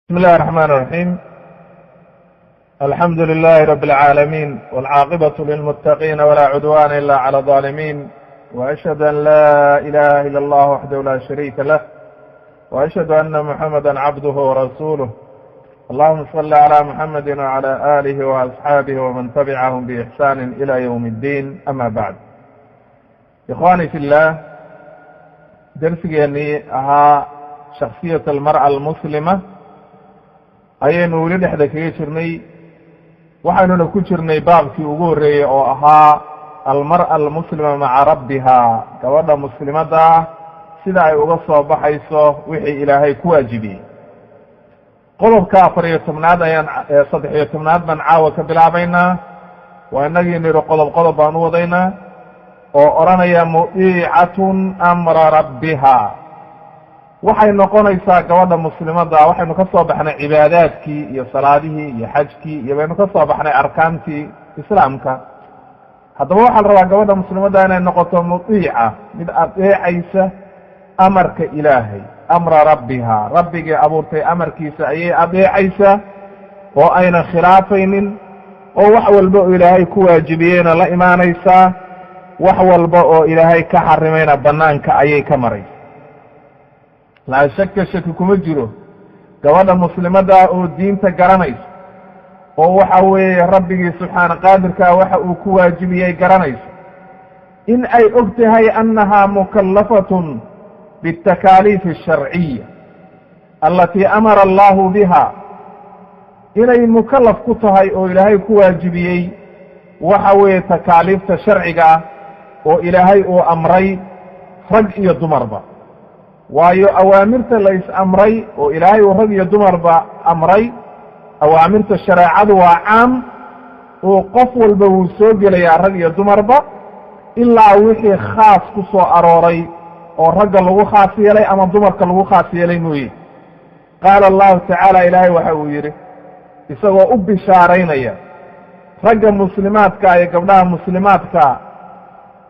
بسم الله الرحمن الرحيم. الحمد لله رب العالمين، والعاقبة للمتقين، ولا عدوان إلا على الظالمين، وأشهد أن لا إله إلا الله وحده لا شريك له، وأشهد أن محمدا عبده ورسوله. اللهم صل على محمد وعلى آله وأصحابه ومن تبعهم بإحسان إلى يوم الدين. أما بعد، إخواني في الله، darsigeenii ahaa shaksiyat almar'a almuslima ayaynu weli dhexda kaga jirnay. Waxaynuna ku jirnay baabkii ugu horreeyey oo ahaa almar'a almuslima maca rabbiha, gabadha muslimadda ah sida ay uga soo baxayso wixii Ilaahay ku waajibiyey. Qodobka 14aad ayaan, 13aad baan caawa ka bilaabaynaa. Waa inagii nidhi qodob qodob baan u wadaynaa, oo odhanaya mudiicatun amra rabbiha. Waxay noqonaysaa gabadha muslimadda, waxaynu ka soo baxnay cibaadaadkii iyo salaadihii iyo xajkii iyo baynu ka soo baxnay arkaantii islaamka. Haddaba waxaa la rabaa gabadha muslimadda inay noqoto mudiica, mid adeecaysa amarka Ilaahay, amra rabbiha, rabbigii abuurtay amarkiisa ayay adeecaysaa oo aynan khilaafaynin, oo wax walba oo Ilaahay ku waajibiyeyna la imaanaysaa, wax walba oo Ilaahay ka xarimayna banaanka ayay ka maraysa. Laa shaka, shaki kuma jiro, gabadha muslimadda oo diinta garanaysa oo waxa weeye rabbigii subxaana qaadirkaa waxa uu ku waajibiyey garanaysa, in ay og tahay annahaa mukallafatun biاtakaaliif asharciya alatii amara allahu biha, inay mukallaf ku tahay oo Ilaahay ku waajibiyey waxa weeye takaaliifta sharciga ah oo Ilaahay uu amray rag iyo dumarba. Waayo, awaamirta la is amray oo Ilaahay uu rag iyo dumarba amray, awaamirta shareecadu waa caam oo qof walba wuu soo gelayaa, rag iyo dumarba, ilaa wixii khaas ku soo arooray oo ragga lagu khaas yeelay ama dumarka lagu khaas yeelay mooye. Qaala Allahu tacaala, Ilaahay waxa uu yidhi isagoo u bishaaraynaya ragga muslimaadka iyo gabdhaha muslimaadka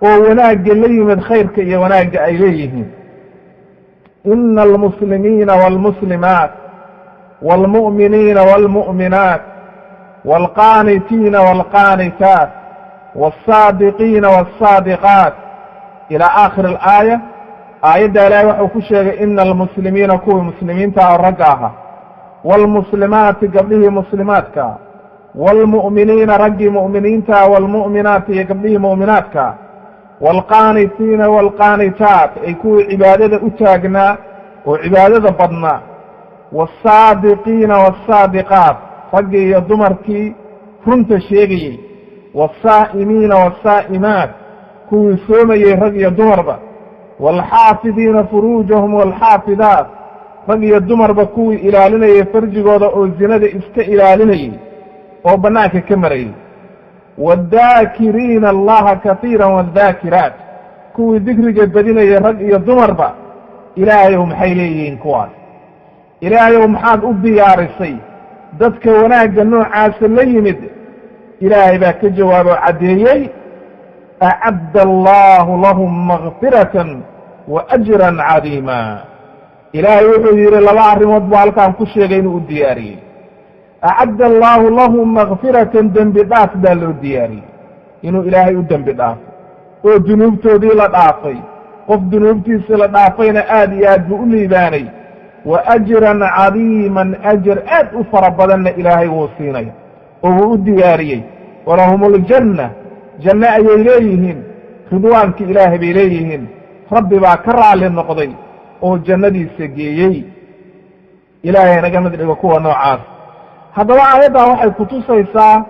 oo wanaagga la yimid, khayrka iyo wanaagga ay leeyihiin: ina almuslimiina waalmuslimaat waalmu'miniina waalmu'minaat waalqaanitiina waalqaanitaat waalsaadiqiina waalsaadiqaat, ila aakhir alaaya. Aayadda Ilaahay waxuu ku sheegay ina almuslimiina, kuwii muslimiinta oo ragga ahaa, waalmuslimaati, gabdhihii muslimaadka, waalmu'miniina, raggii mu'miniinta, waalmu'minaati, iyo gabdhihii mu'minaadka, waalqaanitiina waalqaanitaat, ay kuwii cibaadada u taagnaa oo cibaadada badnaa, waالsaadiqiina waالsaadiqaat, raggii iyo dumarkii runta sheegayey, waالsaa'imiina waالsaa'imaat, kuwii soomayey rag iyo dumarba, waalxaafidiina furuujahum waalxaafidaat, rag iyo dumarba kuwii ilaalinayay farjigooda oo zinada iska ilaalinayey oo bannaanka ka marayey, waaddaakiriina Allaha katiira waaddaakiraat, kuwii dikriga badinayay rag iyo dumarba. Ilaahayow, maxay leeyihiin kuwaas? Ilaahayow, maxaad u diyaarisay dadka wanaagga noocaasa la yimid? Ilaahay baa ka jawaabo caddeeyey: acadda Allahu lahum makfiratan wa ajran cadiima. Ilaahay wuxuu yidhi, laba arrimood buu halkaan ku sheegay inuu u diyaariyey: acadda Allahu lahum makfiratan, dembi dhaaf baa loo diyaariyey, inuu Ilaahay u dembi dhaafo oo dunuubtoodii la dhaafay. Qof dunuubtiisii la dhaafayna aad iyo aad buu u liibaanay. Wa ajran cadiiman, ajar aad u fara badanna Ilaahay wuu siinaya oo wuu u diyaariyey. Walahum aljanna, janno ayay leeyihiin, ridwaankii Ilaahay bay leeyihiin, Rabbi baa ka raalli noqday oo jannadiisa geeyey. Ilaahay naga mid dhigo kuwa noocaas. Haddaba aayaddaa waxay kutusaysaa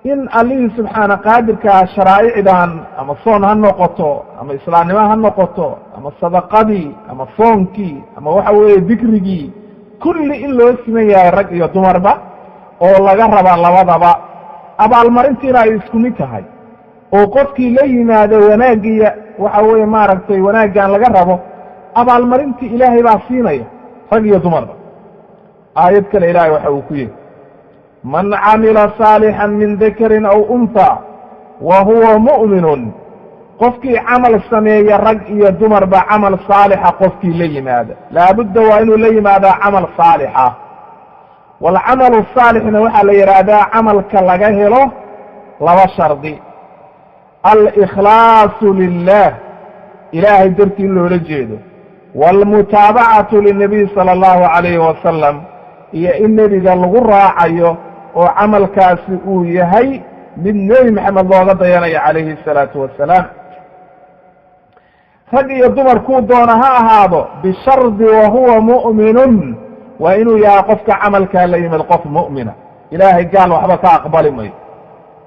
in Allihii subxaana qaadirkaa sharaa'icdan, ama soon ha noqoto, ama islaamnimo ha noqoto, ama sadaqadii, ama soonkii, ama waxa weeye dikrigii, kulli in loo siman yahay rag iyo dumarba oo laga raba labadaba, abaalmarintiina ay isku mid tahay, oo qofkii la yimaado wanaaggiiya waxa weeye maaragtay wanaaggan laga rabo, abaalmarintii Ilaahay baa siinaya rag iyo dumarba. Aayad kale Ilaahay waxa uu ku yidhi: man camila saalixan min dakarin aw untha wa huwa mu'minun, qofkii camal sameeya rag iyo dumarba, camal saalixa qofkii la yimaada, laabudda waa inuu la yimaadaa camal saalixa. Waalcamalu asaalixna waxaa la yidhaahdaa camalka laga helo laba shardi: alikhlaasu lilah, ilaahay dartii in loola jeedo, waalmutaabacatu linabiy sala allahu calayhi wasalam, iyo in nebiga lagu raacayo oo camalkaasi uu yahay mid Nebi Maxamed looga dayanayo calayhi asalaatu wassalaam. Rag iyo dumar kuu doona ha ahaado, bishardi wahuwa mu'minun, waa inuu yahay qofka camalkaa la yimid qof mu'mina. Ilaahay gaal waxba ka aqbali mayo.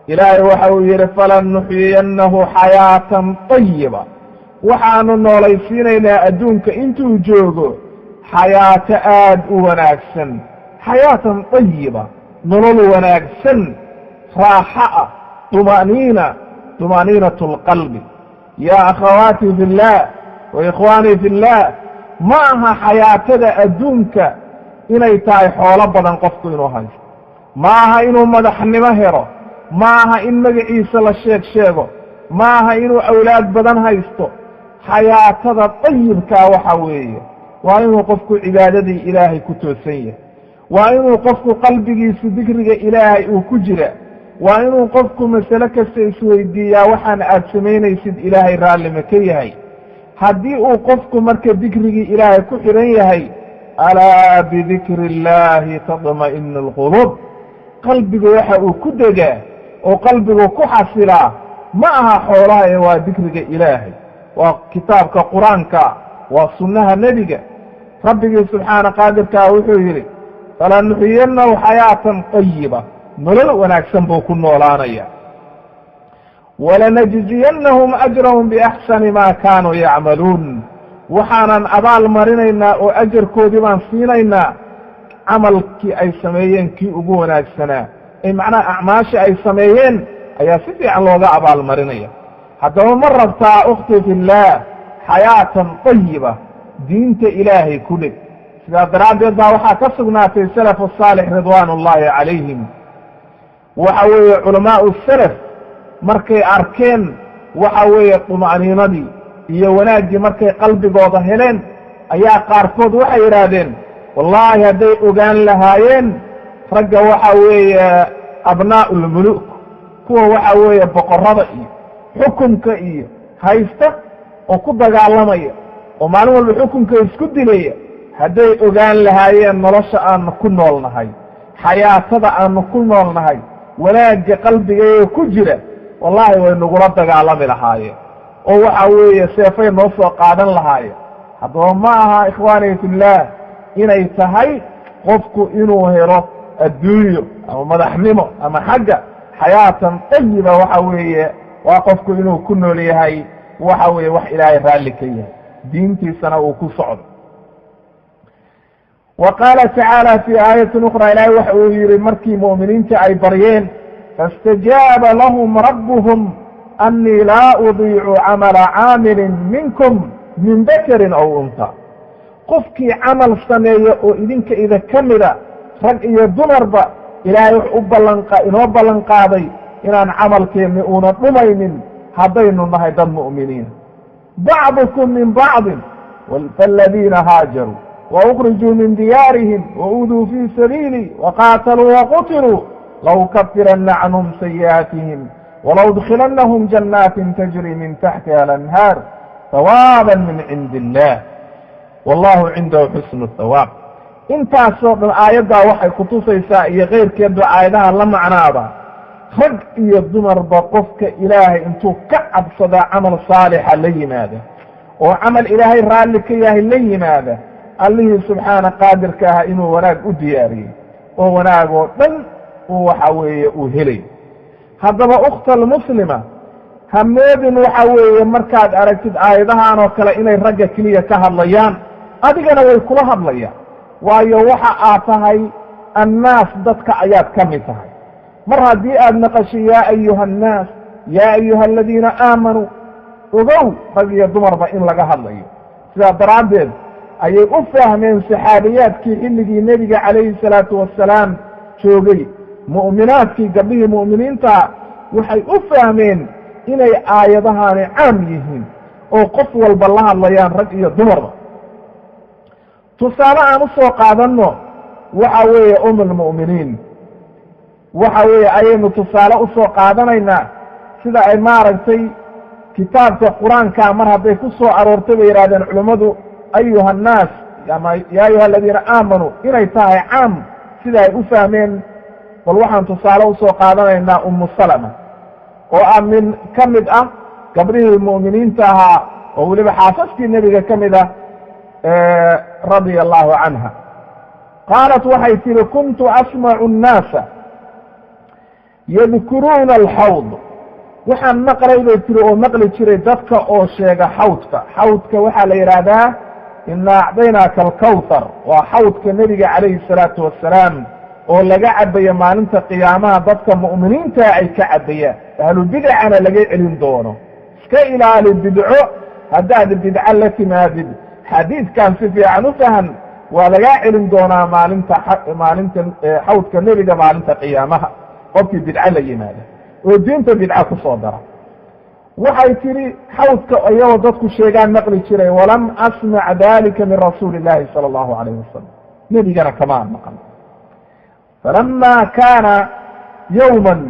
Ilaahay waxa uu yidhi: falanuxyiyannahu xayaatan طayiba, waxaanu noolaysiinaynaa adduunka intuu joogo xayaato aad u wanaagsan, xayaatan طayiba, nolol wanaagsan, raaxo ah, duma'niina, duma'niinat اlqalbi. Yaa akhawaati fi اllah wa ikhwaanii fi اllah, ma aha xayaatada adduunka inay tahay xoolo badan qofku inuu haysto, ma aha inuu madaxnimo helo, ma aha in magaciisa la sheeg sheego, ma aha inuu awlaad badan haysto. Xayaatada dayibkaa waxa weeye waa inuu qofku cibaadadii Ilaahay ku toosan yahay, waa inuu qofku qalbigiisu dikriga Ilaahay uu ku jira, waa inuu qofku masale kasta isweydiiyaa: waxaan aad samaynaysid Ilaahay raallima ka yahay? Haddii uu qofku marka dikrigii Ilaahay ku xidhan yahay, alaa bidikri illaahi tadma'inu alquluub, qalbigu waxa uu ku degaa oo qalbigu ku xasilaa ma aha xoolaha ee waa dikriga Ilaahay, waa kitaabka Qur-aanka, waa sunnaha nebiga. Rabbigii subxaana qaadirkaa wuxuu yidhi: falanuxyiyannahu xayaatan طayiba, nolol wanaagsan buu ku noolaanaya, walanajziyannahum ajrahum biaxsani ma kaanuu yacmaluun, waxaanan abaal marinaynaa oo ajarkoodii baan siinaynaa camalkii ay sameeyeen kii ugu wanaagsanaa, ay macnaha acmaashii ay sameeyeen ayaa si fiican looga abaal marinaya. Haddaba ma rabtaa, ukhti fillaah, xayaatan طayiba? Diinta Ilaahay ku dheg. Sidaa daraaddeed baa waxaa ka sugnaatay salafu saalix ridwaan ullaahi calayhim, waxa weeye culamaau salaf markay arkeen waxa weeye duma'niinadii iyo wanaaggii markay qalbigooda heleen, ayaa qaarkood waxay yidhaahdeen: wallaahi hadday ogaan lahaayeen ragga waxa weeye abnaa'u lmuluk, kuwa waxa weeye boqorrada iyo xukunka iyo haysta oo ku dagaalamaya oo maalin walba xukunka isku dilaya, hadday ogaan lahaayeen nolosha aanu ku nool nahay, xayaatada aanu ku nool nahay, wanaagga qalbigayaga ku jira, wallaahi way nagula dagaalami lahaayeen oo waxa weeye seefay noo soo qaadan lahaayeen. Haddaba ma aha, ikhwaani fillaah, inay tahay qofku inuu helo adduunyo ama madaxnimo ama xagga. Xayaatan tayiba waxa weeye waa qofku inuu ku nool yahay waxa weeye wax Ilaahay raalli ka yahay, diintiisana uu ku socdo. Wa qaala tacaala fii aayatin ukhraa, Ilaahay waxa uu yihi markii mu'miniinta ay baryeen: faاstajaaba lahum rabbuhum annii laa udiicu camala caamilin minkum min dakarin aw unta. Qofkii camal sameeya oo idinka ida ka mida, rag iyo dumarba, Ilaahay wax u ballanqa inoo ballan qaaday inaan camalkeenni uuna dhumaynin haddaynu nahay dad mu'miniina. Bacdukum min bacdin, faaladiina haajaruu waukrijuu min diyaarihim wauduu fii sabiili waqaataluu waqutiluu laukafiranna canhum sayi'aatihim walaudkilannahum jannaatin tajri min taxtiha alanhaar hawaaban min cindi illah, wallahu cindahu xusnu thawaab. Intaasoo dhan aayaddaa waxay kutusaysaa iyo keyrkeedba aayadaha la macnaaba, rag iyo dumarba qofka Ilaahay intuu ka cabsadaa camal saalixa la yimaada oo camal Ilaahay raalli ka yahay la yimaada, Allihii subxaana qaadirka ah inuu wanaag u diyaariyey oo wanaag oo dhan uu waxa weeye uu helay. Haddaba ukhta almuslima, hamoodin waxa weeye markaad aragtid aayadahan oo kale inay ragga keliya ka hadlayaan, adigana way kula hadlayaan, waayo waxa aad tahay annaas, dadka ayaad ka mid tahay. Mar haddii aad maqashay yaa ayuha annaas, yaa ayuha aladiina aamanuu, ogow rag iyo dumarba in laga hadlayo. Sidaa daraaddeed ayay u fahmeen saxaabiyaadkii xilligii nebiga calayhi salaatu wassalaam joogay, mu'minaadkii, gabdhihii mu'miniinta, waxay u fahmeen inay aayadahaani caam yihiin oo qof walba la hadlayaan, rag iyo dumarba. Tusaale aan u soo qaadanno, Waxa weeye um almu'miniin, waxa weeye ayaynu tusaale usoo qaadanaynaa sida ay maaragtay kitaabka qur-aankaa mar hadday ku soo aroortay bay yidhahdeen culimmadu, ayuha annaas ama yaa ayuha aladiina aamanuu, inay tahay caam sida ay u fahmeen. Bal waxaan tusaale usoo qaadanaynaa Umu Salama, oo ah min ka mid ah gabdhihii mu'miniinta ahaa, oo weliba xaasaskii nebiga ka mid ah, radia allahu canha. Qaalat, waxay tihi: "Kuntu asmacu annaasa yadkuruuna alxawd." Waxaan maqlay, bay tiri, oo maqli jiray dadka oo sheega xawdka. Xawdka waxaa la yidhaahdaa "inaa acdaynaaka alkawthar", waa xawdka nebiga calayhi salaatu wassalaam oo laga cabayo maalinta qiyaamaha, dadka mu'miniinta ay ka cabayaan, ahlu bidcana laga celin doono. Iska ilaali bidco. Haddaad bidco la timaadid, xadiidkan si fiican u fahan, waa lagaa celin doonaa maalinta xawdka nebiga, maalinta qiyaamaha, qofkii bidco la yimaada oo diinta bidco ku soo dara. Waxay tidhi: xawdka iyagoo dadku sheegaan maqli jiray, "Walam asmac dalika min rasuuli illahi sala allahu alayhi wasalam", nebigana kamaan maqal. "Falama kaana yowman",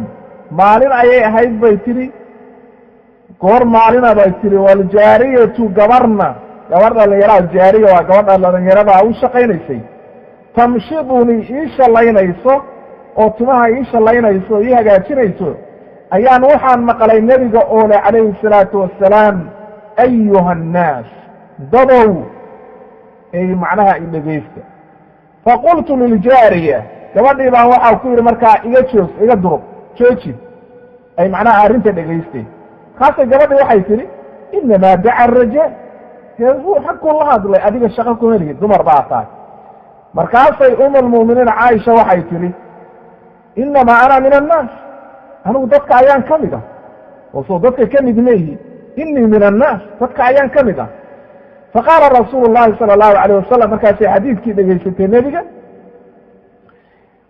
maalin ayay ahayd, bay tidhi, goor maalina, bay tidhi, "waljaariyatu", gabarna, gabar dhalinyaraa, jaariya waa gabadha dhalinyaradaa u shaqaynaysay, "tamshidunii", ii shallaynayso oo timaha ii shallaynayso, ii hagaajinayso, ayaan waxaan maqlay nebiga oo leh calayhi salaatu wassalaam: "Ayuha annaas", dadow, ay macnaha i dhegaysta. "Faqultu liljaariya", gabadhii baan waxaa ku yidhi markaa: "Iga joog, iga durug, jooji", ay macnaha arrinta dhegaystay. Markaasay gabadhii waxay tidhi: "Inamaa daca arajaal", hee xagkuu la hadlay, adiga shaqo kuma lihid, dumar baa tahay. Markaasay um almu'miniin Caaisha waxay tidhi: "Inamaa ana min annaas", anigu dadka ayaan ka mid ah, oo soo dadka ka mid maihi? "Inii min annaas", dadka ayaan ka mid ah. Faqaala rasuulu llahi sala allahu alayh wasalam, markaasay xadiidkii dhegaysatay nebiga,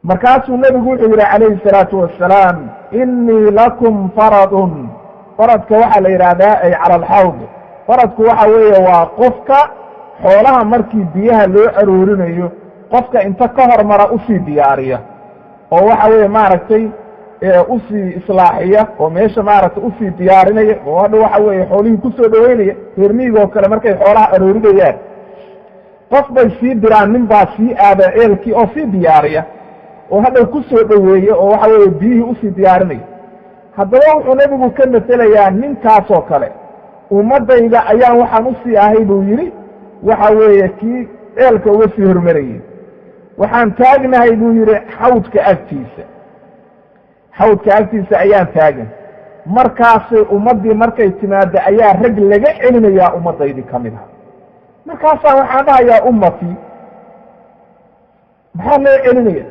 markaasuu nebigu wuxuu yihi calayhi salaatu wassalaam: "Inii lakum faradun." Faradka waxaa la yidhaahdaa ay cala alxawd. Faradku waxa weeye waa qofka xoolaha markii biyaha loo aroorinayo, qofka inta ka hormara usii diyaariya, oo waxa weeye maaragtay usii islaaxiya, oo meesha maaragtay usii diyaarinaya, oo hadha waxa weeye xoolihii kusoo dhaweynaya. Reer miyiga kale markay xoolaha aroorinayaan, qof bay sii diraan, nin baa sii aada ceelkii oo sii diyaariya, oo hadhow kusoo dhoweeya, oo waxa weeye biyihii usii diyaarinaya. Haddaba wuxuu nebigu ka metelayaa ninkaasoo kale. Ummaddayda ayaan waxaan usii ahay, buu yidhi, waxa weeye kii ceelka uga sii hormarayey. Waxaan taagnahay, buu yidhi, xawdka agtiisa, xawdka agtiisa ayaan taagan. Markaasay ummaddii markay timaadda ayaa rag laga celinayaa ummaddaydii ka mid ah. Markaasaa waxaan dhahayaa: "Ummatii maxaa loo celinaya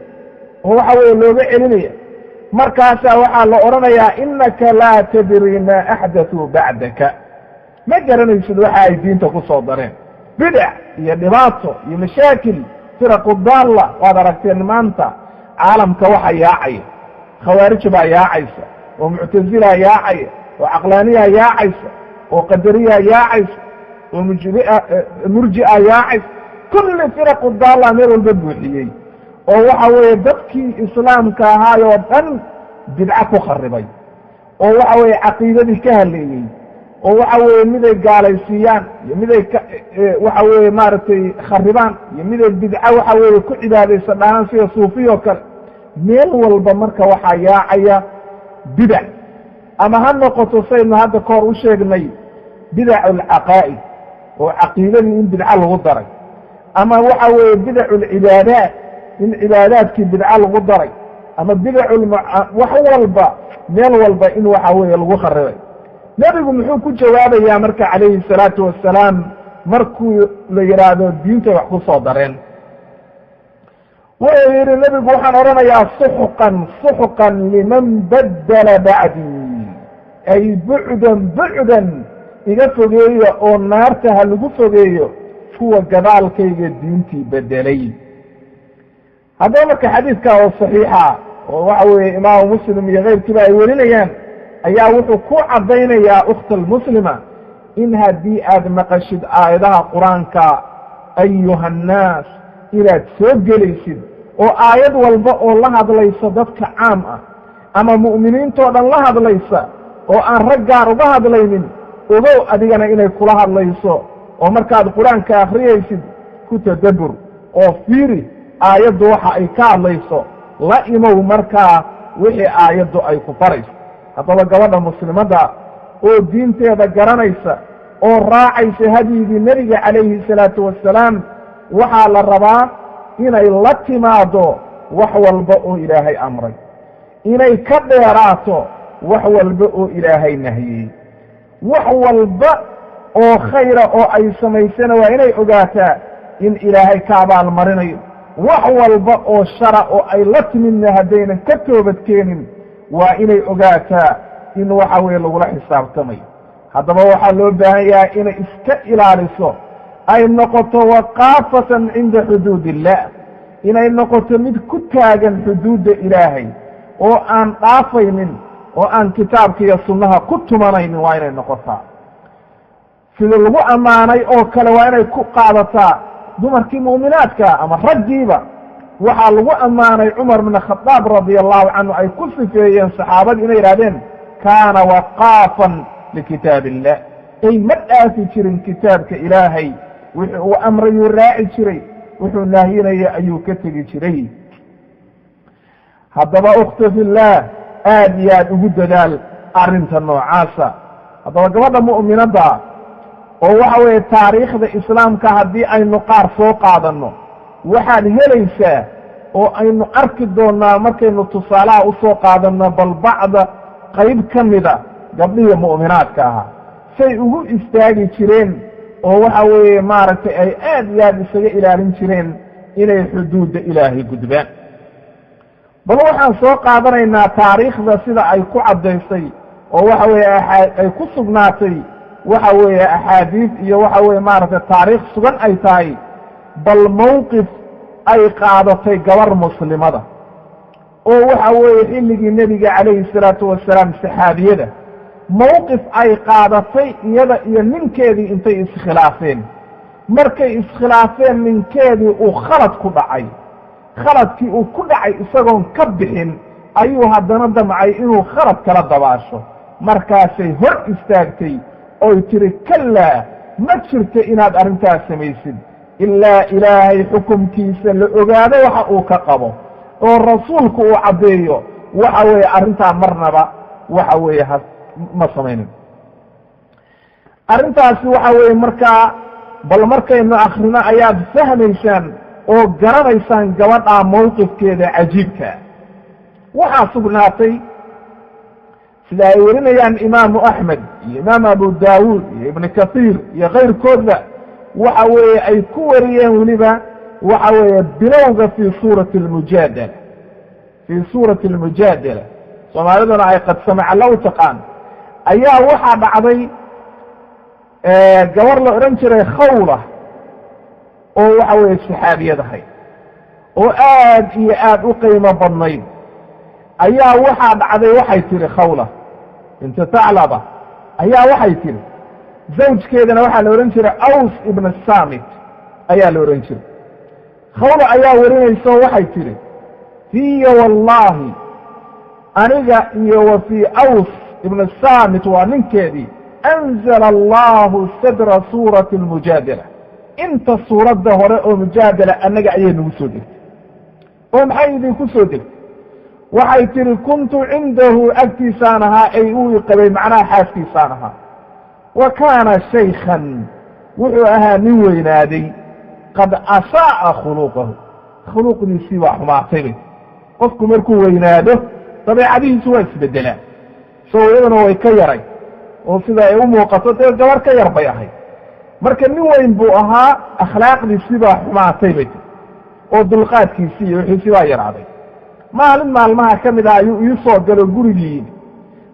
oo waxa weeye looga celinaya?" Markaasaa waxaa la odhanayaa: "Innaka laa tadri maa axdatuu bacdaka", ma garanaysid waxa ay diinta ku soo dareen, bidac iyo dhibaato iyo mashaakil, firaqu daalla. Waad aragteen maanta caalamka waxa yaacaya: khawaarij baa yaacaysa, oo muctazilaa yaacaya, oo caqlaaniyaa yaacaysa, oo qadariyaa yaacaysa, oo murji'a yaacaysa. Kulli firaqu daalla meel walba buuxiyey, oo waxa weeye dadkii islaamka ahaayoo dhan bidco ku kharibay, oo waxa weeye caqiidadii ka haleeyey, oo waxa weeye miday gaalaysiiyaan iyo miday ka waxa weeye maaragtay kharibaan iyo miday bidco waxa weeye ku cibaadaysa dhahaan, sida suufiyoo kale. Meel walba marka waxaa yaacaya bidac, ama ha noqoto saynu hadda ka hor u sheegnay bidac alcaqaa'id, oo caqiidadii in bidco lagu daray, ama waxa weeye bidacu alcibaadaat, in cibaadaadkii bidco lagu daray, ama bidacu wax walba, meel walba in waxa weeye lagu kharibay. Nebigu muxuu ku jawaabayaa marka calayhi salaatu wassalaam markuu la yidhaahdo diintay wax ku soo dareen? Wuxuu yidhi nebigu: "Waxaan odhanayaa suxqan, suxqan liman baddala bacdii", ay bucdan, bucdan, iga fogeeya oo naarta ha lagu fogeeyo kuwa gadaalkayga diintii bedelay. Haddaba marka xadiidka oo saxiixa, oo waxa weeye imaamu Muslim iyo keyrkiiba ay werinayaan, ayaa wuxuu ku caddaynayaa, ukhta almuslima, in haddii aad maqashid aayadaha qur-aanka ayuha annaas inaad soo gelaysid. Oo aayad walba oo la hadlaysa dadka caam ah ama mu'miniintoo dhan la hadlaysa oo aan rag gaar uga hadlaynin, ogow adigana inay kula hadlayso. Oo markaad Qur-aanka akhriyaysid, ku tadabbur oo fiiri aayaddu waxa ay ka hadlayso, la imow markaa wixii aayaddu ay ku farayso. Haddaba gabadha muslimadda oo diinteeda garanaysa oo raacaysa hadyigii Nebiga calayhi salaatu wassalaam, waxaa la rabaa inay la timaado wax walba oo Ilaahay amray, inay ka dheeraato wax walba oo Ilaahay nahiyey. Wax walba oo khayra oo ay samaysana waa inay ogaataa in Ilaahay ka abaalmarinayo. Wax walba oo shara oo ay la timidna, haddaynan ka toobadkeenin, waa inay ogaataa in waxa weeye lagula xisaabtamayo. Haddaba waxaa loo baahan yahay inay iska ilaaliso, ay noqoto waqaafatan cinda xuduud illah, inay noqoto mid ku taagan xuduudda Ilaahay oo aan dhaafaynin oo aan kitaabka iyo sunnaha ku tumanaynin. Waa inay noqotaa sida lagu ammaanay oo kale, waa inay ku qaadataa dumarkii mu'minaadka ama raggiiba. Waxaa lagu ammaanay Cumar bn Khadaab radia Allahu canhu, ay ku sifeeyeen saxaabadii inay yidhahdeen: "Kaana waqaafan likitaab illah", ay ma dhaafi jirin kitaabka Ilaahay. Wuxuu uu amrayuu raaci jiray, wuxuu nahyinaya ayuu ka tegi jiray. Haddaba ukhta fillaah, aad iyo aad ugu dadaal arrinta noocaasa. Haddaba gabadha mu'minadda oo waxa weeye taariikhda Islaamka haddii aynu qaar soo qaadanno, waxaad helaysaa oo aynu arki doonnaa markaynu tusaalaha usoo qaadanno bal bacda qayb ka mida gabdhihii mu'minaadka ahaa say ugu istaagi jireen oo waxa weeye maaragtay ay aad iyo aad isaga ilaalin jireen inay xuduudda Ilaahay gudbaan. Bal waxaan soo qaadanaynaa taariikhda sida ay ku caddaysay oo waxa weeye ay ku sugnaatay, waxa weeye axaadiis iyo waxa weeye maaragtay taariikh sugan ay tahay, bal mowqif ay qaadatay gabar muslimada oo waxa weeye xilligii Nebiga calayhi salaatu wasalaam, saxaabiyada, mowqif ay qaadatay iyada iyo ninkeedii intay iskhilaafeen. Markay iskhilaafeen, ninkeedii uu khalad ku dhacay. Khaladkii uu ku dhacay isagoon ka bixin ayuu haddana damcay inuu khalad kala dabaasho. Markaasay hor istaagtay oy tiri: "Kallaa, ma jirto inaad arrintaas samaysid ilaa Ilaahay xukumkiisa la ogaado waxa uu ka qabo oo Rasuulku uu caddeeyo." Waxa weeye arrintaa marnaba waxa weeye ha ma samaynin arrintaasi. Waxa weeye markaa bal markaynu akrino ayaad fahmaysaan oo garanaysaan gabadhaa mowqifkeeda cajiibkaa. Waxaa sugnaatay, sida ay warinayaan Imaamu Axmed iyo Imaam Abu Daawuud iyo Ibnu Kathiir iyo kayrkoodba, waxa weeye ay ku wariyeen weliba waxa weeye bilowga fi suurati almujaadala, fii suurati almujaadala, Soomaaliduna ay qad samacallo u taqaan, ayaa waxaa dhacday gabar la odhan jiray Khawla oo waxa weeye saxaabiyad ahayd oo aad iyo aad u qiimo badnayd. Ayaa waxaa dhacday, waxay tihi Khawla binti Thaclaba ayaa waxay tihi, zawjkeedana waxaa la odhan jiray Aws ibn Samit ayaa la odhan jiray. Khawla ayaa warinaysa oo waxay tihi: "Fiya wallahi, aniga iyo wa fii Aws ibn Samit", waa ninkeedii, "anzala Allahu sadra suurati almujaadala." Inta suuradda hore oo mujaadala annaga ayay nagu soo degtay. Oo maxay idinku soo degtay? Waxay tihi: "Kuntu cindahu", agtiisaan ahaa, ay uu qabay, macnaha xaaskiisaan ahaa. "Wa kaana shaykhan", wuxuu ahaa nin weynaaday. "Qad asaa'a khuluqahu", khuluqdiisii baa xumaatay bay. Qofku markuu weynaado dabeecadihiisu waa isbedelaan. So iyaduna way ka yaray oo sida ay u muuqato dee gabar ka yar bay ahayd. Marka nin weyn buu ahaa, akhlaaqdiisii baa xumaatay bay tiri, oo dulqaadkiisii iyo wixiisii baa yaraaday. Maalin maalmaha ka mid ah ayuu ii soo galo gurigii yimi.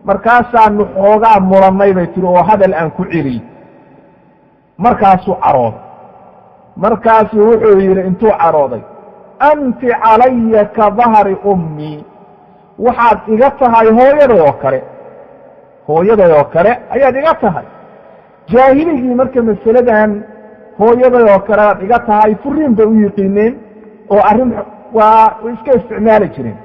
Markaasaanu xoogaa murannay bay tiri, oo hadal aan ku celiyey. Markaasuu carooday. Markaasuu wuxuu yidhi intuu carooday: "Anti calaya ka dahri ummii", waxaad iga tahay hooyaday oo kale, hooyaday oo kale ayaad iga tahay. Jaahiligii marka masaladan hooyaday oo kale aad iga tahay furiin bay u yiqiineen oo arrin Waa way iska isticmaali jireen.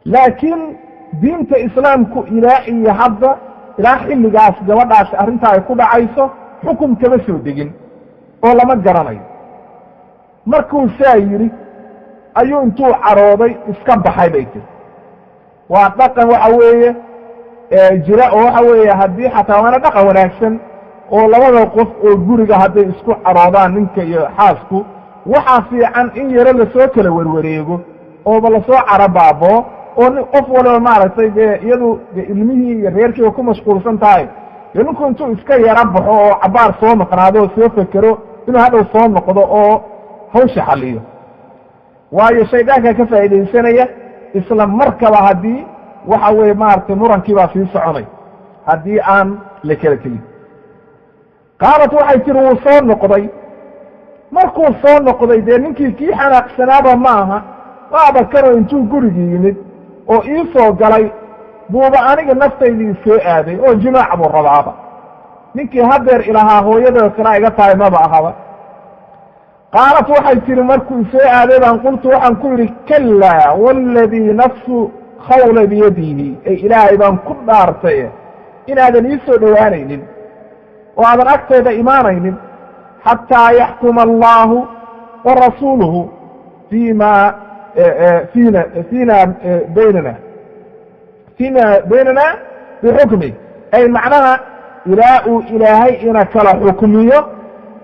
Laakiin diinta islaamku ilaa iyo hadda, ilaa xilligaas gabadhaasi arrintaa ay ku dhacayso, xukum kama soo degin oo lama garanayo. Markuu saa yidhi ayuu intuu carooday iska baxay, bay tiri. Waa dhaqan waxa weeye jira, oo waxa weeye haddii xataa waana dhaqan wanaagsan oo labada qof oo guriga hadday isku caroodaan, ninka iyo xaasku, waxaa fiican in yaro lasoo kala werwareego ooba lasoo carabaaboo, oo qof waliba maaragtay dee iyadu de ilmihii iyo reerkiiba ku mashquulsan tahay, dee ninku intuu iska yaro baxo oo cabbaar soo maqnaado oo soo fekero, inuu hadhow soo noqdo oo hawsha xaliyo. Waayo, shaydaanka ka faa'iidaysanaya isla markaba haddii waxa weeye maaragtay murankii baa sii soconay haddii aan la kala tegin. Qaalat, waxay tiri, wuu soo noqday. Markuu soo noqday, dee ninkii kii xanaaqsanaaba ma aha, waaba kanoo intuu gurigii yimid oo ii soo galay buuba aniga naftaydii soo aaday oo jimaac buu rabaaba. Ninkii haddeer ilahaa hooyadoo kale iga tahay maba ahaba. Qaalat, waxay tihi, markuu isoo aaday baan qultu, waxaan ku yidhi: "Kallaa, waaladii nafsu Khawla biyadihi, ay Ilaahay baan ku dhaartay inaadan ii soo dhowaanaynin oo aadan agtayda imaanaynin xataa yaxkuma allahu wa rasuuluhu fima fiina baynana, fima baynana bixukmi." Ay macnaha ilaa uu Ilaahay ina kala xukmiyo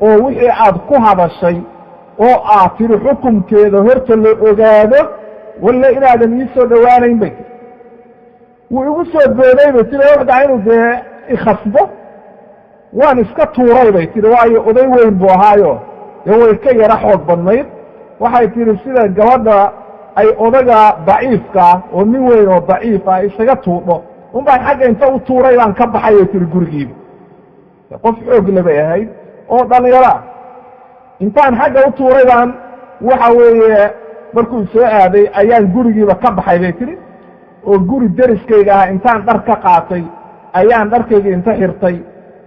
oo wixii aad ku hadashay oo aad tidhi xukumkeeda horta la ogaado, walle inaadan ii soo dhowaanayn, bay tiri. Wuu igu soo booday, bay tiri. Wuxuu inuu dee ikhasbo, waan iska tuuray, bay tihi, waayo oday weyn buu ahaayo, dee way ka yaro xoog badnayd. Waxay tihi sida gabadha ay odaga daciifkaa oo nin weyn oo daciif ah isaga tuudho un baan xagga inta u tuuray baan ka baxay, bay tihi, gurigiiba. Qof xoog le bay ahayd oo dhalinyaro ah. Intaan xagga u tuuray baan, waxa weeye, markuu soo aaday ayaan gurigiiba ka baxay, bay tihi, oo guri deriskayga ah intaan dhar ka qaatay ayaan dharkayga inta xirtay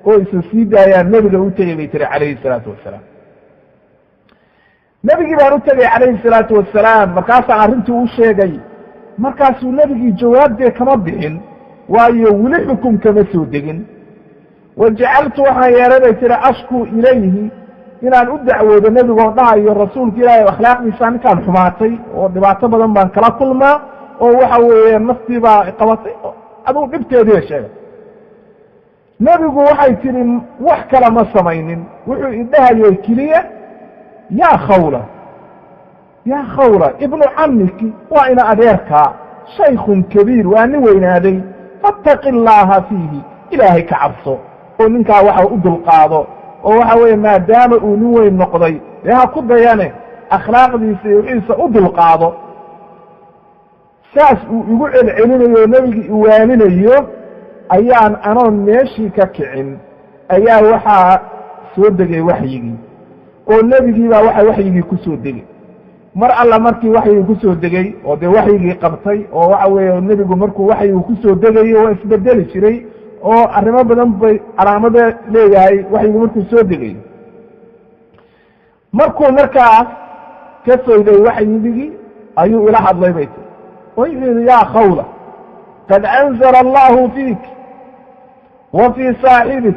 oo isa sii daayaan nebiga u tegey, bay tihi, calayhi salaatu wasalaam. Nebigii baan u tegey, calayhi salaatu wasalaam. Markaasaan arrintii u sheegay. Markaasuu nebigii jawaabdee kama bixin, waayo weli xukum kama soo degin. Wajacaltu, waxaan yeelay, bay tihi, ashkuu ilayhi, inaan u dacwoodo nebigoo dhahayo: "Rasuulka Ilaahay, akhlaaqdiisa ninkaan xumaatay oo dhibaato badan baan kala kulmaa, oo waxa weeye naftii baa qabatay." Adigu dhibteediiba sheegay. Nebigu, waxay tihi, wax kale ma samaynin, wuxuu idhahayay keliya: "Yaa Khawla, yaa Khawla, ibnu camiki, waa ina adeerkaa, shaykhun kabiir, waa nin weynaaday, fattaqi illaaha fiihi, Ilaahay ka cabso oo ninkaa waxa u dulqaado, oo waxa weeye maadaama uu nin weyn noqday, dee ha ku dayane, akhlaaqdiisa iyo wixiisa u dulqaado." Saas uu igu celcelinayo, nebigi iwaaninayo, ayaan anoon meeshii ka kicin ayaa waxaa soo degay waxyigii, oo nebigii baa waxa waxyigii ku soo degay. Mar alla markii waxyigii ku soo degay oo dee waxyigii qabtay, oo waxa weeye nebigu markuu waxyigu ku soo degayo waa isbedeli jiray, oo arrimo badan bay calaamada leeyahay waxyigu markuu soo degayo. Markuu markaas ka fayday waxyigii ayuu ila hadlay, bay tiri, oo wuxuu yidhi: "Yaa Khawla, qad anzala allahu fiik wa fii saaxibik,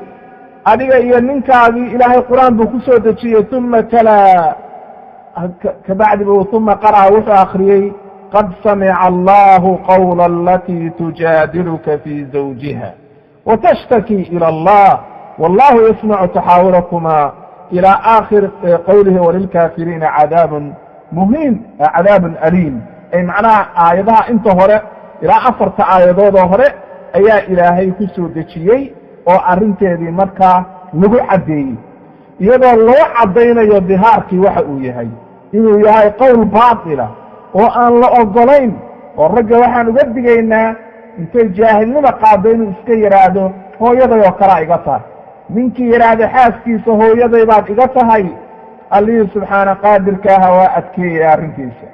adiga iyo ninkaagii Ilaahay Qur-aan buu ku soo dejiyey." Uma talaa, kabacdi buu, uma qara'a, wuxuu akriyey: "Qad samica allahu qawla alatii tujaadiluka fii zawjiha watashtaki ila allah, wallahu yasmacu taxaawurakuma, ila aakhir qowlihi: walilkaafiriina cadaabun muhiin, cadaabun aliim." Ay macnaha aayadaha inta hore ilaa afarta aayadoodoo hore ayaa Ilaahay ku soo dejiyey, oo arrinteedii markaa lagu caddeeyey, iyadoo loo caddaynayo dihaarkii waxa uu yahay, inuu yahay qowl baatila oo aan la ogolayn. Oo ragga waxaan uga digaynaa intay jaahilnima qaaddo inuu iska yidhaahdo: "Hooyaday oo kalea iga tahay." Ninkii yidhaahda xaaskiisa "Hooyaday baad iga tahay", Allihii subxaana qaadirka aha waa adkeeyaya arrintiisa.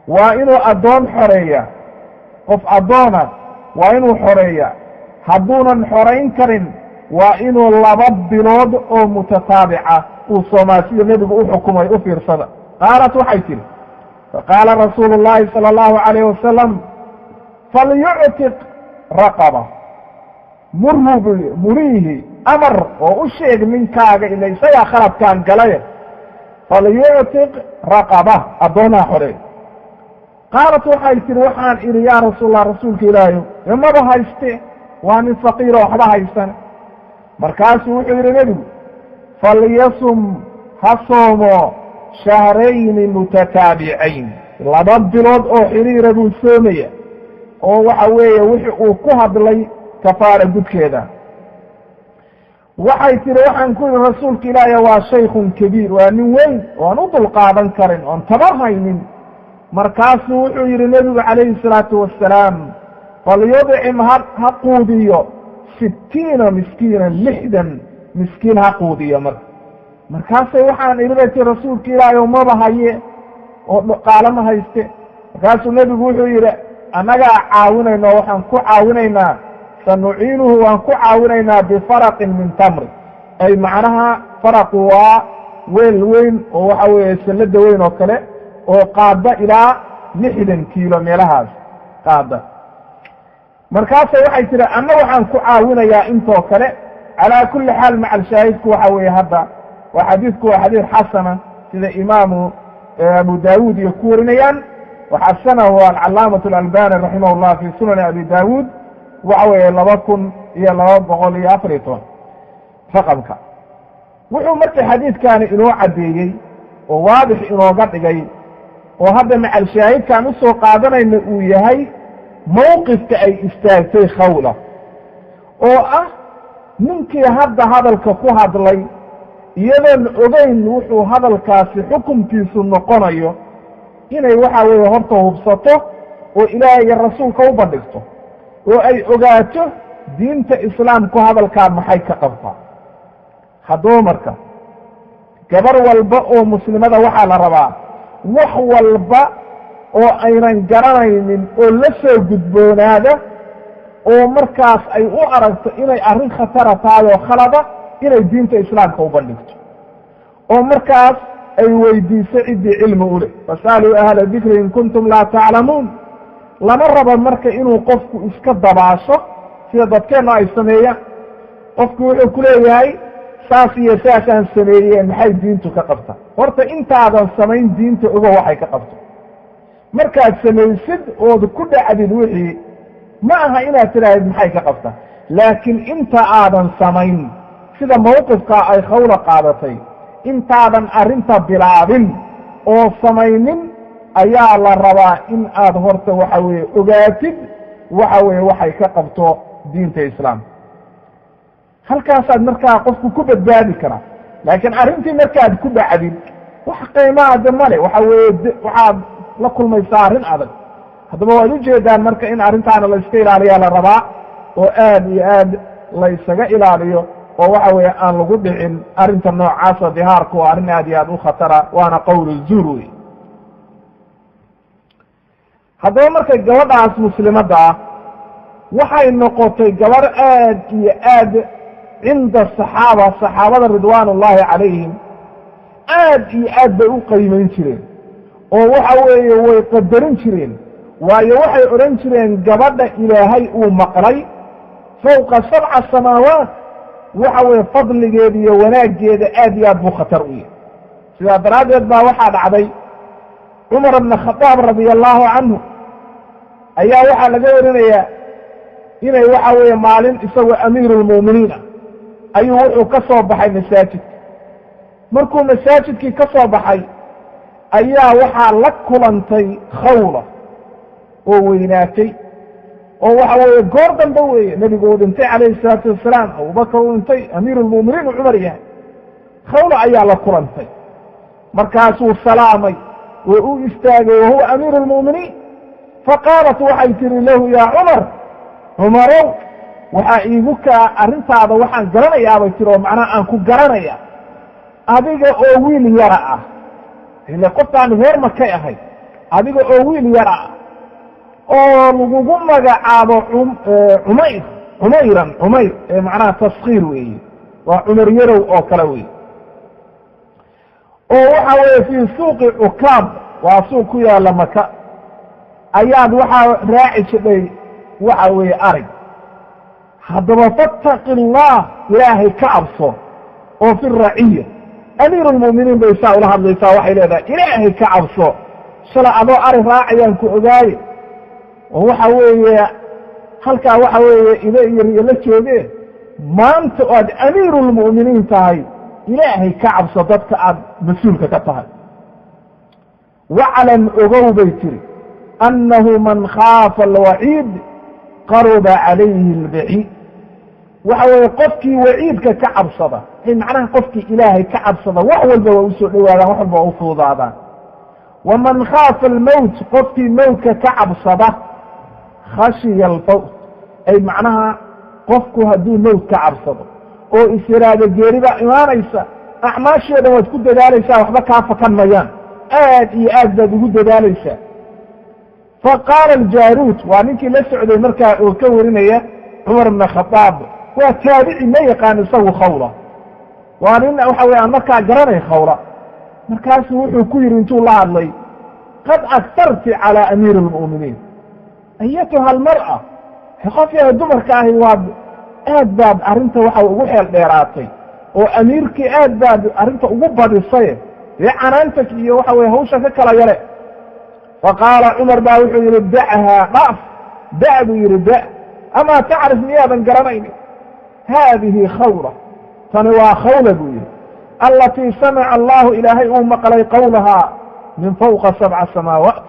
Waa inuu addoon xoreeya, qof addoona waa inuu xoreeya. Hadduunan xorayn karin, waa inuu 2 bilood oo mutataabica uu soomaa, sida nebigu u xukumay. U fiirsada. Qaalat, waxay tidhi Faqaala rasuulu llahi sala allahu calayh wasalam, falyuctiq raqaba, murhu buu yii, muriihi amar oo u sheeg ninkaaga, ila isagaa khaladkaan galay, falyuctiq raqaba, addoonaa xorey. Qaalat waxay tihi, waxaan idhi, yaa rasuul allah, rasuulka ilaahayo, imaba hayste, waa nin faqiiro waxba haysan. Markaasuu wuxuu yidhi nebigu, falyasum, ha soomo, shahrayni mutataabicayn, 2 bilood oo xiriira buu soomaya, oo waxa weeye wixi uu ku hadlay kafaara gudkeeda. Waxay tihi, waxaan ku yidhi, rasuulka ilaahi, waa shaykun kabiir, waa nin weyn oan u dulqaadan karin, oon tabar haynin. Markaasuu wuxuu yidhi nebigu calayhi salaatu wassalaam, falyudcim, ha quudiyo, 60 miskiina, 60 miskiin ha quudiyo. Marka markaasay waxaan idhi bay tii, rasuulka ilaahi, o maba haye oo dhaqaalo ma hayste. Markaasuu nebigu wuxuu yidhi, annagaa caawinayno, waxaan ku caawinaynaa, sanuciinuhu, waan ku caawinaynaa, bifaraqin min tamri, ay macnaha faraqu waa weel weyn oo waxa weeye sallada weyn oo kale, oo qaada ilaa 60 kiilo meelahaas qaada. Markaasa waxay tihi, anna waxaan ku caawinayaa intoo kale. Calaa kulli xaal, macal shaahidku waxa weeye hadda waa xadiidku waa xadiid xasana, sida imaamu Abu Daawud iyo ku warinayaan, waxasanahu alcalaamatu alalbani raximah llah fi sunani Abi Daawud, waxa weeye 2214 raqamka. Wuxuu marka xadiidkani inoo caddeeyey oo waadix inooga dhigay, oo hadda macal shaahidkaan usoo qaadanayna uu yahay mawqifka ay istaagtay Khawla, oo ah ninkii hadda hadalka ku hadlay, iyadoon ogeyn wuxuu hadalkaasi xukumkiisu noqonayo, inay waxa weeye horta hubsato oo Ilaahay iyo rasuulka u bandhigto, oo ay ogaato diinta islaamku hadalkaa maxay ka qabtaa. Haddaba marka gabar walba oo muslimada waxaa la rabaa wax walba oo aynan garanaynin oo la soo gudboonaada, oo markaas ay u aragto inay arrin khatara tahay oo khalada, inay diinta islaamka u bandhigto, oo markaas ay weydiiso ciddii cilmi u leh. Fas'aluu ahla dikri in kuntum laa taclamuun. Lama rabo marka inuu qofku iska dabaasho sida dadkeennu ay sameeyaan. Qofku wuxuu ku leeyahay, saas iyo saasaan sameeyeen, maxay diintu ka qabta? Horta intaadan samayn diinta ogo waxay ka qabto. Markaad samaysid ood ku dhacdid wixii, ma aha inaad tidhahdid maxay ka qabta, laakiin inta aadan samayn, sida mawqifkaa ay Khawla qaadatay, intaadan arrinta bilaabin oo samaynin ayaa la rabaa in aad horta waxa weeye ogaatid waxa weeye waxay ka qabto diinta islaamka. Halkaasaad markaa qofku ku badbaadi karaa. Laakiin arrintii markaad ku dhacdid, wax qiimaa de male, waxa weeye waxaad la kulmaysaa arrin adag. Haddaba waad ujeedaan marka in arrintaana la iska ilaaliyaa la rabaa, oo aad iyo aad la ysaga ilaaliyo, oo waxa weeye aan lagu dhicin arrinta noocaasa. Dihaarku waa arrin aad iyo aad u khatara, waana qowl zuur wey. Haddaba marka gabadhaas muslimadda ah waxay noqotay gabarh aad iyo aad cinda saxaaba, saxaabada ridwaan ullahi calayhim aad iyo aad bay u qiimayn jireen, oo waxa weeye way qadarin jireen, waayo waxay odhan jireen gabadha Ilaahay uu maqlay fawqa sabca samaawaat, waxa weeye fadligeeda iyo wanaaggeeda aad iyo aad buu khatar u yahay. Sidaa daraaddeed baa waxaa dhacday Cumar bna Khadaab radia allahu canhu ayaa waxaa laga warinayaa inay waxa weeye maalin isagoo amiiru lmu'miniin ah ayuu wuxuu ka soo baxay masaajidka. Markuu masaajidkii ka soo baxay ayaa waxaa la kulantay Khawla oo weynaatay, oo waxa weeye goor dambe weeye, nebigu uu dhintay calayhi salaatu wassalaam, Abubakar uu dhintay, amiiru lmu'miniin uu Cumar yahay. Khawla ayaa la kulantay, markaasuu salaamay oo u istaagay, wahuwa amiiru lmu'miniin. Faqaalat, waxay tihi lahu, yaa Cumar, Cumarow, waxaa iigu kaa arrintaada waxaan garanayaa bay tiri, oo macnaha aan ku garanaya adiga oo wiil yara ah, ile qoftaan reer Makay ahayd, adiga oo wiil yara ah oo lagugu magacaabo Cumayr, Cumayran, Cumayr ee macnaha taskiir weeye, waa Cumar yarow oo kale wey, oo waxa weeye fii suuqi Cukaab. Waa suuq ku yaalla Maka. Ayaad waxaa raaci jidhay waxa weeye arig. Haddaba fattaqi allah, Ilaahay ka cabso oo fi raciya. Amiiru lmu'miniin bay saa ula hadlaysaa. Waxay leedahay, Ilaahay ka cabso, shalay adoo ari raacayaan ku ogaaye, oo waxa weeye halkaa waxa weeye ide iyo riyo la joogee. Maanta oo aad amiirulmu'miniin tahay, Ilaahay ka cabso dadka aad mas-uulka ka tahay. Waclam, ogow bay tiri, annahu man khaafa alwaciid qaruba calayhi albaciid. Waxa weeye qofkii waciidka ka cabsada, macnaha qofkii Ilaahay ka cabsada, wax walba waa usoo dhowaadaan, wax walba waa u fududaadaan. Waman khaafa almowt, qofkii mowtka ka cabsada, khashiya alfawt. Ay macnaha qofku hadduu mowt ka cabsado oo is yidhaahdo geeri baa imaanaysa, acmaashii o dhan waad ku dadaalaysaa, waxba kaa fakan mayaan, aad iyo aad baad ugu dadaalaysaa. Fa qaala aljaaruut, waa ninkii la socday markaa oo ka warinaya Cumar ibna Khadaab, waa taabici, ma yaqaan isagu Khawla, waa nin waxa wey aan markaa garanay Khawla. Markaasuu wuxuu ku yidhi intuu la hadlay: "Qad aktarti calaa amiiri almu'miniin, ayatuha almar'a." Qof yahay dumarka ahi, waad aad baad arrinta waxa ugu xeel dheeraatay oo amiirkii aad baad arrinta ugu badisay, dee canaanta iyo waxa weye hawsha ka kala yare. Fa qaala Cumar baa wuxuu yidhi: "Dachaa, dhaaf, da'," buu yidhi, "da'. Amaa tacrif, miyaadan garanaynin? Haadihi Khawla, tani waa Khawla," buu yidhi, "allatii samica Allahu, Ilaahay uu maqlay, qowlahaa min fawqa sabca samaawaat."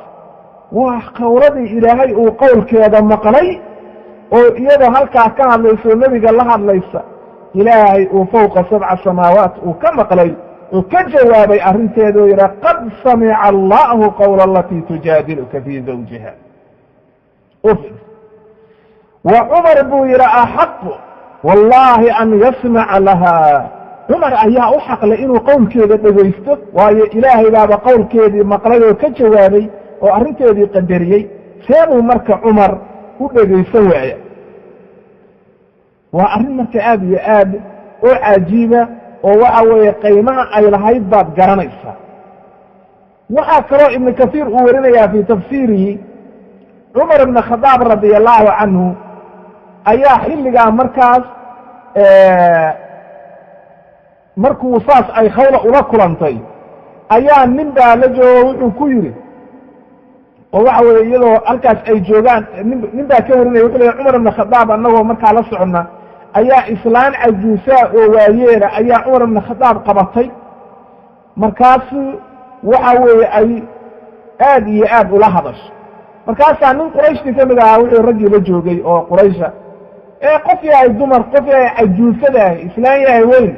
Waa qowladii Ilaahay uu qowlkeeda maqlay oo iyadoo halkaa ka hadlaysa oo nebiga la hadlaysa, Ilaahay uu fawqa sabca samaawaat uu ka maqlay oo ka jawaabay arrinteeda oo yidhaha: "Qad samica Allahu qowla alatii tujaadiluka fii zawjiha." Wa Cumar buu yidhi axaqu wallahi an yasmaca laha. Cumar ayaa u xaqlay inuu qowlkeeda dhegaysto, waayo Ilaahay baaba qowlkeedii maqlay oo ka jawaabay oo arrinteedii qadariyey. Seebuu marka Cumar u dhegaysan waaya? Waa arrin marka aad iyo aad oo cajiiba, oo waxa weeye qiimaha ay lahayd baad garanaysaa. Waxaa kaloo Ibnu Kasiir uu warinayaa fii tafsiirihi, Cumar ibn Khadaab radia allahu canhu ayaa xilligaa markaas markuu saas ay Khawla ula kulantay ayaa nin baa la joogo. Wuxuu ku yidhi, oo waxa weye iyadoo halkaas ay joogaan, nin baa ka warinaya, wuxuu leey: Cumar ibn Khadaab annagoo markaa la soconna ayaa islaan cajuusaa oo waayeela ayaa Cumar ibn Khadaab qabatay. Markaasu waxa weeye ay aad iyo aad ula hadasho. Markaasaa nin Qurayshtii ka mid ahaa wuxuu raggii la joogay oo Quraysha ee qof yahay dumar, qof yahay cajuusadaah, islaan yahay weyn,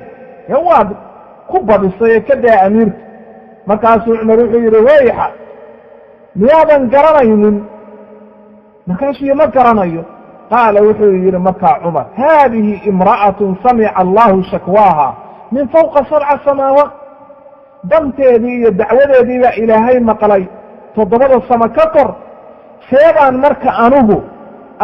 ee waad ku badisay ee ka daa amiirka. Markaasuu Cumar wuxuu yidhi: "Wayxa, miyaadan garanaynin?" Markaasuu: "Ma garanayo." Qaala, wuxuu yidhi markaa Cumar: "Haadihi imra'atun samica Allahu shakwaaha min fawqa sabca samaawaat." Danteedii iyo dacwadeedii baa Ilaahay maqlay toddobada samo ka kor. Seebaan marka anugu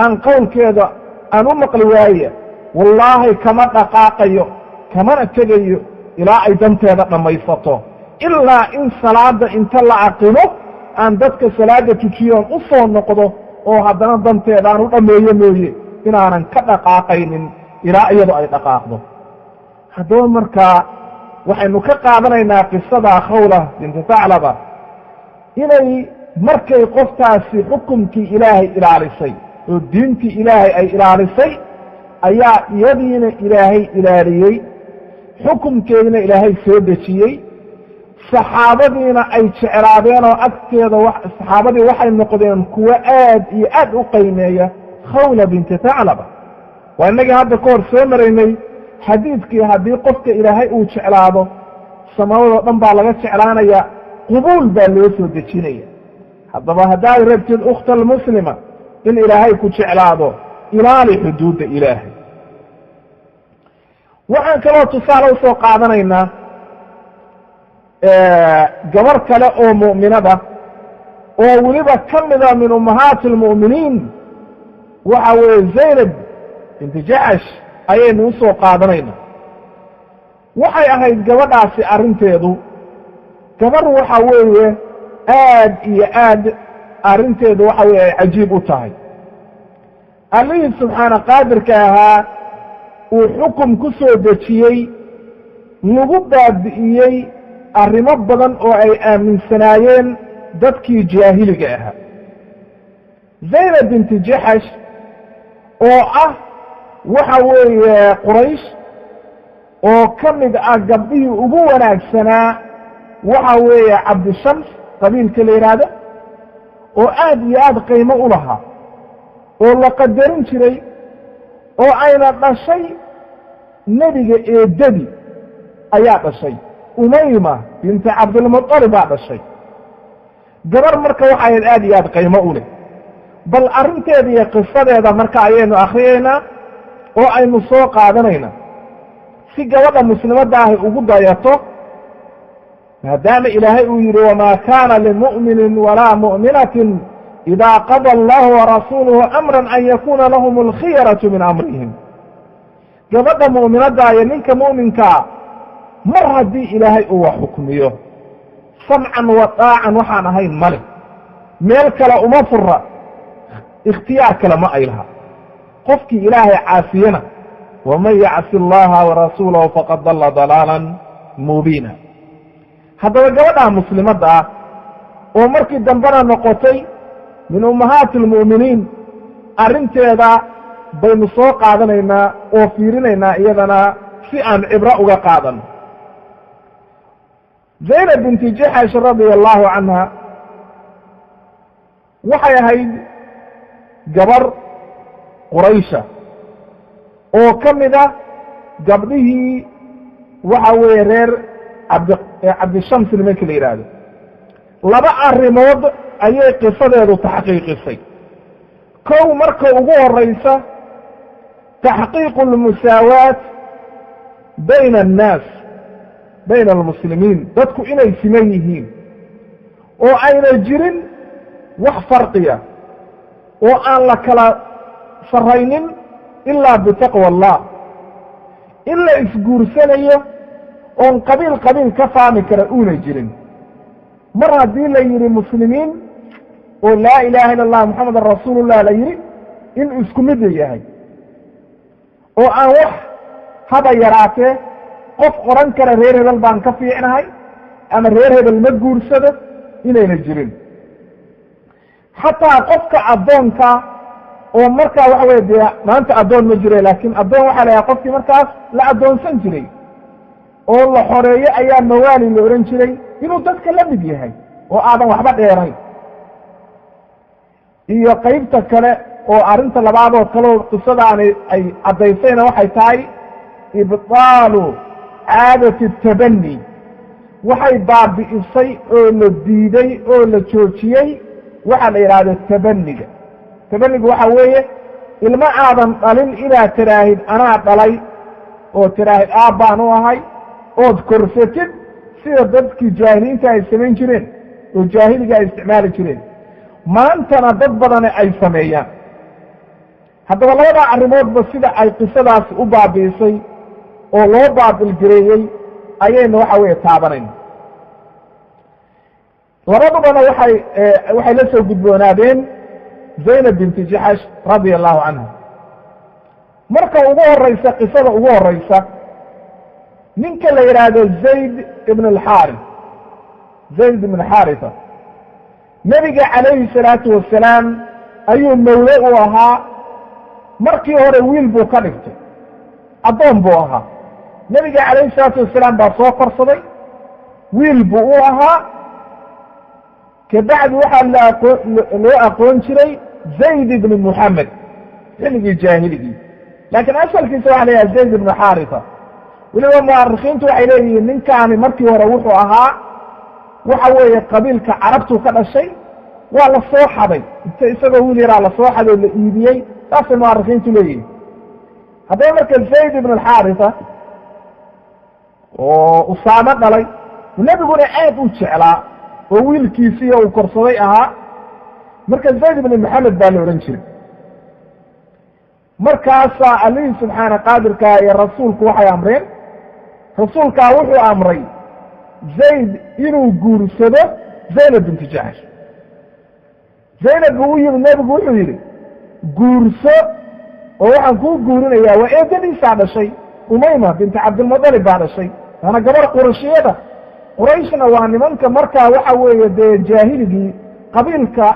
aan qowlkeeda aan u maqli waaya? Wallaahi kama dhaqaaqayo, kamana tegayo ilaa ay danteeda dhammaysato, ilaa in salaadda inta la aqimo aan dadka salaadda tujiyoon u soo noqdo oo haddana danteeda aan u dhammeeyo mooye, inaanan ka dhaqaaqaynin ilaa iyadu ay dhaqaaqdo. Haddaba markaa waxaynu ka qaadanaynaa qisada Khawla binti Thaclaba inay markay qoftaasi xukumkii Ilaahay ilaalisay oo diintii Ilaahay ay ilaalisay, ayaa iyadiina Ilaahay ilaaliyey, xukumkeedina Ilaahay soo dejiyey, saxaabadiina ay jeclaadeen oo agteeda saxaabadii waxay noqdeen kuwo aad iyo aad u qiimeeya Khawla binti Thaclaba. Waa innagii hadda ka hor soo maraynay xadiidkii, haddii qofka Ilaahay uu jeclaado, samawadoo dhan baa laga jeclaanaya, qubuul baa loo soo dejinaya. Haddaba haddaad rabtid, ukhta almuslima, in Ilaahay ku jeclaado, ilaali xuduudda Ilaahay. Waxaan kaloo tusaale usoo qaadanaynaa gabar kale oo mu'minada oo weliba ka mida min ummahaati almu'miniin, waxa weeye Zaynab binti Jaxash ayaynu usoo qaadanayna. Waxay ahayd gabadhaasi arrinteedu gabar waxa weeye Aad iyo aad arrinteedu waxa weye ay cajiib u tahay. Allihii subxaana qaadirka ahaa uu xukum ku soo dejiyey, lagu baabi'iyey arrimo badan oo ay aaminsanaayeen dadkii jaahiliga ahaa. Zaynab binti Jaxash oo ah waxa weeye Quraysh, oo ka mid ah gabdhihii ugu wanaagsanaa, waxa weeye Cabdishams qabiilka la yidhaahdo, oo aad iyo aad qiimo u lahaa oo la qadarin jiray, oo ayna dhashay nebiga eedadii ayaa dhashay, Umayma binti Cabdilmuطalib baa dhashay. Gabar marka waxay ahayd aad iyo aad qiimo u leh. Bal arrinteeda iyo qisadeeda marka ayaynu akriyaynaa oo aynu soo qaadanaynaa si gabadha muslimadda ahi ugu dayato, maadaama Ilaahay uu yidhi: "Wamaa kaana limu'minin walaa mu'minatin idaa qada allahu warasuuluhu amran an yakuna lahum alkhiyaratu min amrihim." Gabadha mu'minadda iyo ninka mu'minkaa, mar haddii Ilaahay uu wax xukmiyo, samcan wa daacan waxaan ahayn male, meel kale uma fura, ikhtiyaar kale ma ay laha. Qofkii Ilaahay caasiyana, waman yacsi allaha warasuulahu faqad dalla dalaalan mubiina. Haddaba gabadhaa muslimadda ah oo markii dambena noqotay min ummahaati almu'miniin, arrinteeda baynu soo qaadanaynaa oo fiirinaynaa iyadana si aan cibro uga qaadano. Zaynab binti Jaxash radia allahu canha waxay ahayd gabar Quraysha oo ka mid ah gabdhihii waxa weeye reer Cabdishams nimanka la yidhaahdo. Laba arrimood ayay qisadeedu taxqiiqisay. Kow, marka ugu horaysa, taxqiiqu almusaawaat bayna annaas, bayna almuslimiin, dadku inay siman yihiin oo ayna jirin wax farqiya oo aan la kala sarraynin ilaa bitaqwa Allah, in la isguursanayo oon qabiil qabiil ka faami kara uuna jirin. Mar haddii la yidhi muslimiin oo laa ilaaha illa allah Muxamadan rasuulullah la yidhi, in isku mid la yahay oo aan wax haba yaraatee qof qoran kara reer hebel baan ka fiicnahay ama reer hebel ma guursado inayna jirin. Xataa qofka addoonka oo markaa waxa weye, dee maanta addoon ma jire, laakiin addoon waxaa la yahay qofkii markaas la addoonsan jiray oo la xoreeyo ayaa mawaali la odhan jiray, inuu dadka la mid yahay oo aadan waxba dheerayn. Iyo qaybta kale oo arrinta labaadoo kaleo qisadaani ay caddaysayna waxay tahay ibtaalu caadati tabani. Waxay baabi'isay oo la diiday oo la joojiyey waxaa la yidhaahdo tabaniga. Tabanigu waxa weeye ilmo aadan dhalin inaad tiraahid anaa dhalay, oo tiraahid aabbaan u ahay, ood korsatid, sida dadkii jaahiliinta ay samayn jireen oo jaahiliga ay isticmaali jireen, maantana dad badani ay sameeyaan. Haddaba labadaa arrimoodba sida ay qisadaasi u baabi'isay oo loo baabilgareeyey ayaynu waxa weeye taabanayna. Labadubana waxay la soo gudboonaadeen Zaynab binti Jaxash radia allahu canha. Marka ugu horeysa, qisada ugu horeysa, ninka la yidhaahdo Zayd ibn alxaris, Zayd ibn Xaarisa, nebiga calayhi salaatu wasalaam ayuu mawle u ahaa. Markii hore wiil buu ka dhigtay, addoon buu ahaa. Nebiga calayhi salaatu wasalaam baa soo korsaday, wiil buu u ahaa. Kabacdi waxaa loo aqoon jiray Zayd ibni Muxamed xilligii jaahiligii, laakiin asalkiisa waxa la yidhaha Zayd ibnu Xaarisa. Weliba mu'arikhiintu waxay leeyihiin ninkaani markii hore wuxuu ahaa waxa weeye qabiilka Carabtuu ka dhashay, waa la soo xaday, inta isagoo wiil yaraa la soo xaday oo la iibiyey, saasay mu'arikhiintu leeyihiin. Haddaba marka Zayd ibn Alxaarisa oo Usaamo dhalay, nebiguna aad u jeclaa oo wiilkiisiiyo uu korsaday ahaa, marka Zayd ibni Maxamed baa la odhan jiray. Markaasaa Allihii subxaana qaadirkaa iyo rasuulku waxay amreen, rasuulkaa wuxuu amray Zayd inuu guursado Zaynab binti Jaxsh. Zaynab buu u yimid nebigu, wuxuu yidhi: "Guurso, oo waxaan kuu guurinayaa." Waa eedadiisaa dhashay, Umayma binti Cabdilmutalib baa dhashay, waana gabar Qurashiyada. Qurayshna waa nimanka markaa waxa weeye dee jaahiligii qabiilka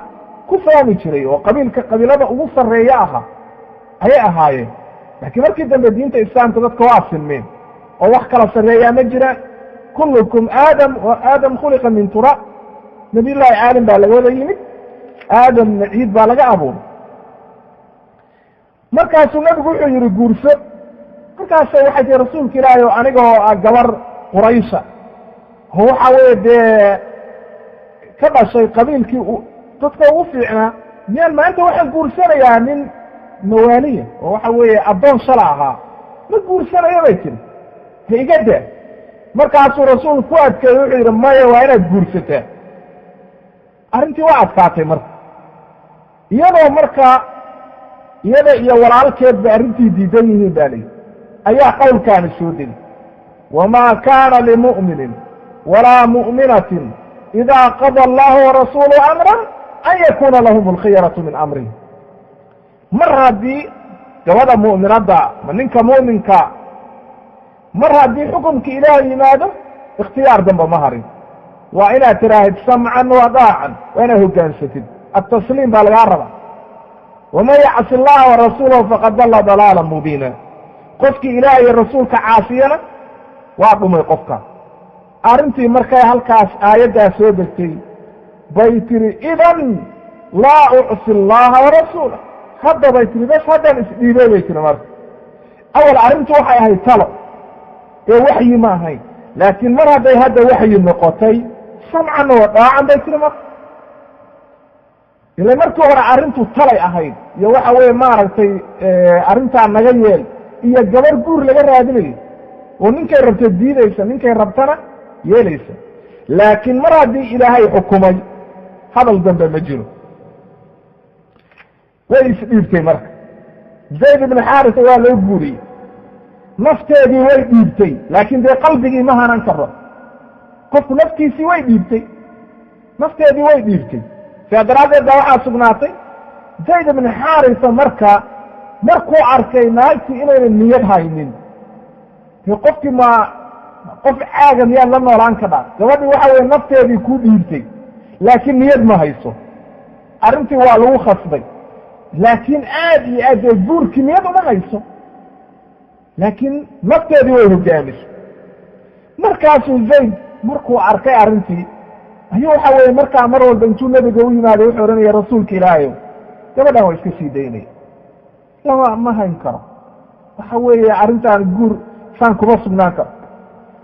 ku faami jiray, oo qabiilka qabiilada ugu sarreeya ahaa ayay ahaayeen. Laakiin markii dambe diinta Islaamka dadka waa sinmeen, oo wax kala sarreeyaa ma jiraan. Kullukum Aadam wa Aadam khuliqa min turaab. Nabiyullaahi Aadam baa laga wada yimid, Aadamna ciid baa laga abuuray. Markaasuu nabigu wuxuu yidhi: "Guurso." Markaasa waxay tihi: "Rasuulka Ilaahay oo, anigoo ah gabar Quraysha oo waxa weeye dee ka dhashay qabiilkii dadka ugu fiicnaa, miyaan maanta waxaan guursanayaa nin mawaaliya oo waxa weeye addoon shala ahaa? Ma guursanayo," bay tiri, "ha iga daa." Markaasuu rasuulku ku adkeeyey, wuxuu yidhi: "Maya, waa inaad guursataa." Arrintii waa adkaatay marka, iyadoo markaa iyada iyo walaalkeed ba arrintii diidan yihiin ba layihi, ayaa qowlkaani soo degay: "Wamaa kaana limu'minin walaa mu'minatin idaa qada Allahu warasuuluhu amran an yakuna lahum alkhiyaratu min amrihim." Mar haddii gabadha mu'minadda ma ninka mu'minka, mar haddii xukumka Ilaah yimaado, ikhtiyaar damba ma harin. Waa inaad tiraahid "samcan wa daacan", waa inaad hoggaansatid, attasliim baa lagaa rabaa. "Waman yacsi Allaha warasuulahu faqad dalla dalaala mubiina." Qofkii Ilaah iyo rasuulka caasiyana waa dhumay qofka. Arrintii markay halkaas aayaddaa soo degtay bay tiri: "Idan laa ucsi Allaha warasuulah." Hadda bay tiri: "Bes, haddaan isdhiibay," bay tiri. Marka awal arrintu waxay ahayd talo ee waxyi ma ahayn, laakiin mar hadday hadda waxyi noqotay, "samcan wa daacan," bay tiri. Marka ila markii hore arrintu talay ahayd iyo waxa weye maaragtay arrintaa naga yeel iyo gabar guur laga raadinayo oo ninkay rabto diidaysa, ninkay rabtana yeelaysa. Laakiin mar haddii Ilaahay xukumay, hadal dambe ma jiro. Way isdhiibtay marka. Zayd ibnu Xaarisa waa loo guuriyey. Nafteedii way dhiibtay, laakiin dee qalbigii ma hanan karo qofku. Naftiisii way dhiibtay, nafteedii way dhiibtay. Sidaa daraaddeed baa waxaa sugnaatay Zayd ibnu Xaarisa marka markuu arkay naagtii inaynan niyad haynin, dee qofkii ma qof caaga miyaad la noolaan kadhaa? Gabadhii waxa weye nafteedii ku dhiibtay, laakiin niyad ma hayso. Arrintii waa lagu khasbay, laakiin aad iyo aad dee guurkii niyad uma hayso, laakiin nafteedii way hogaamisay. Markaasuu Zayd markuu arkay arrintii ayuu waxa weye markaa mar walba intuu nebiga u yimaaday wuxuu odhanaya: "Rasuulka Ilaahayow, gabadhan waa iska sii daynaya, lama ma hayn karo, waxa weeye arrintaan guur saan kuma sugnaan karo."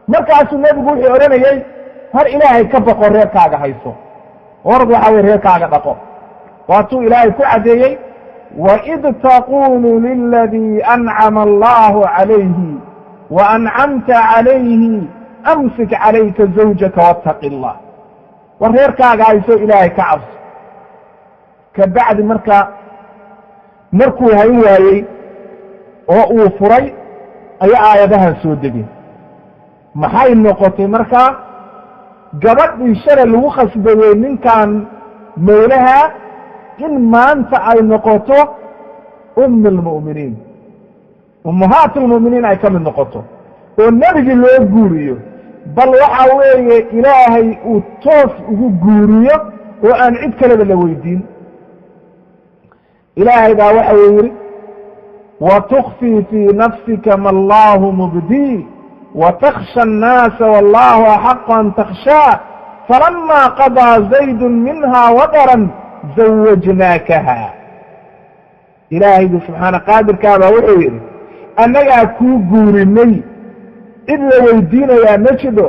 Markaasuu nebigu wuxuu odhanayey: "Har Ilaahay ka baqo, reerkaaga hayso, orad waxa weye reerkaaga dhaqo." Waatuu Ilaahay ku caddeeyey: "Waid taqulu liladii ancama Allahu calayhi wa ancamta calayhi amsik calayka zawjaka wattaqi Allah." War reerkaaga hayso, Ilaahay ka cabso. Ka bacdi marka markuu hayn waayey oo uu furay ayaa aayadahan soo degay. Maxay noqotay markaa? Gabadhii shalay lagu khasbayey ninkan mawlaha in maanta ay noqoto ummi almu'miniin, ummahaat almu'miniin ay ka mid noqoto, oo nebigii loo guuriyo. Bal waxa weeye Ilaahay uu toos ugu guuriyo oo aan cid kaleba la weydiin. Ilaahay baa waxa uu yidhi: "Watukfii fii nafsika ma Allahu mubdii wataksha annaasa wallahu axaqu an takhshaa falama qadaa zaydu minha wadaran zawajnaakaha." Ilaahaygu subxaana qaadirkaa baa wuxuu yidhi: "Annagaa kuu guurinay, cid la weydiinayaa ma jidho.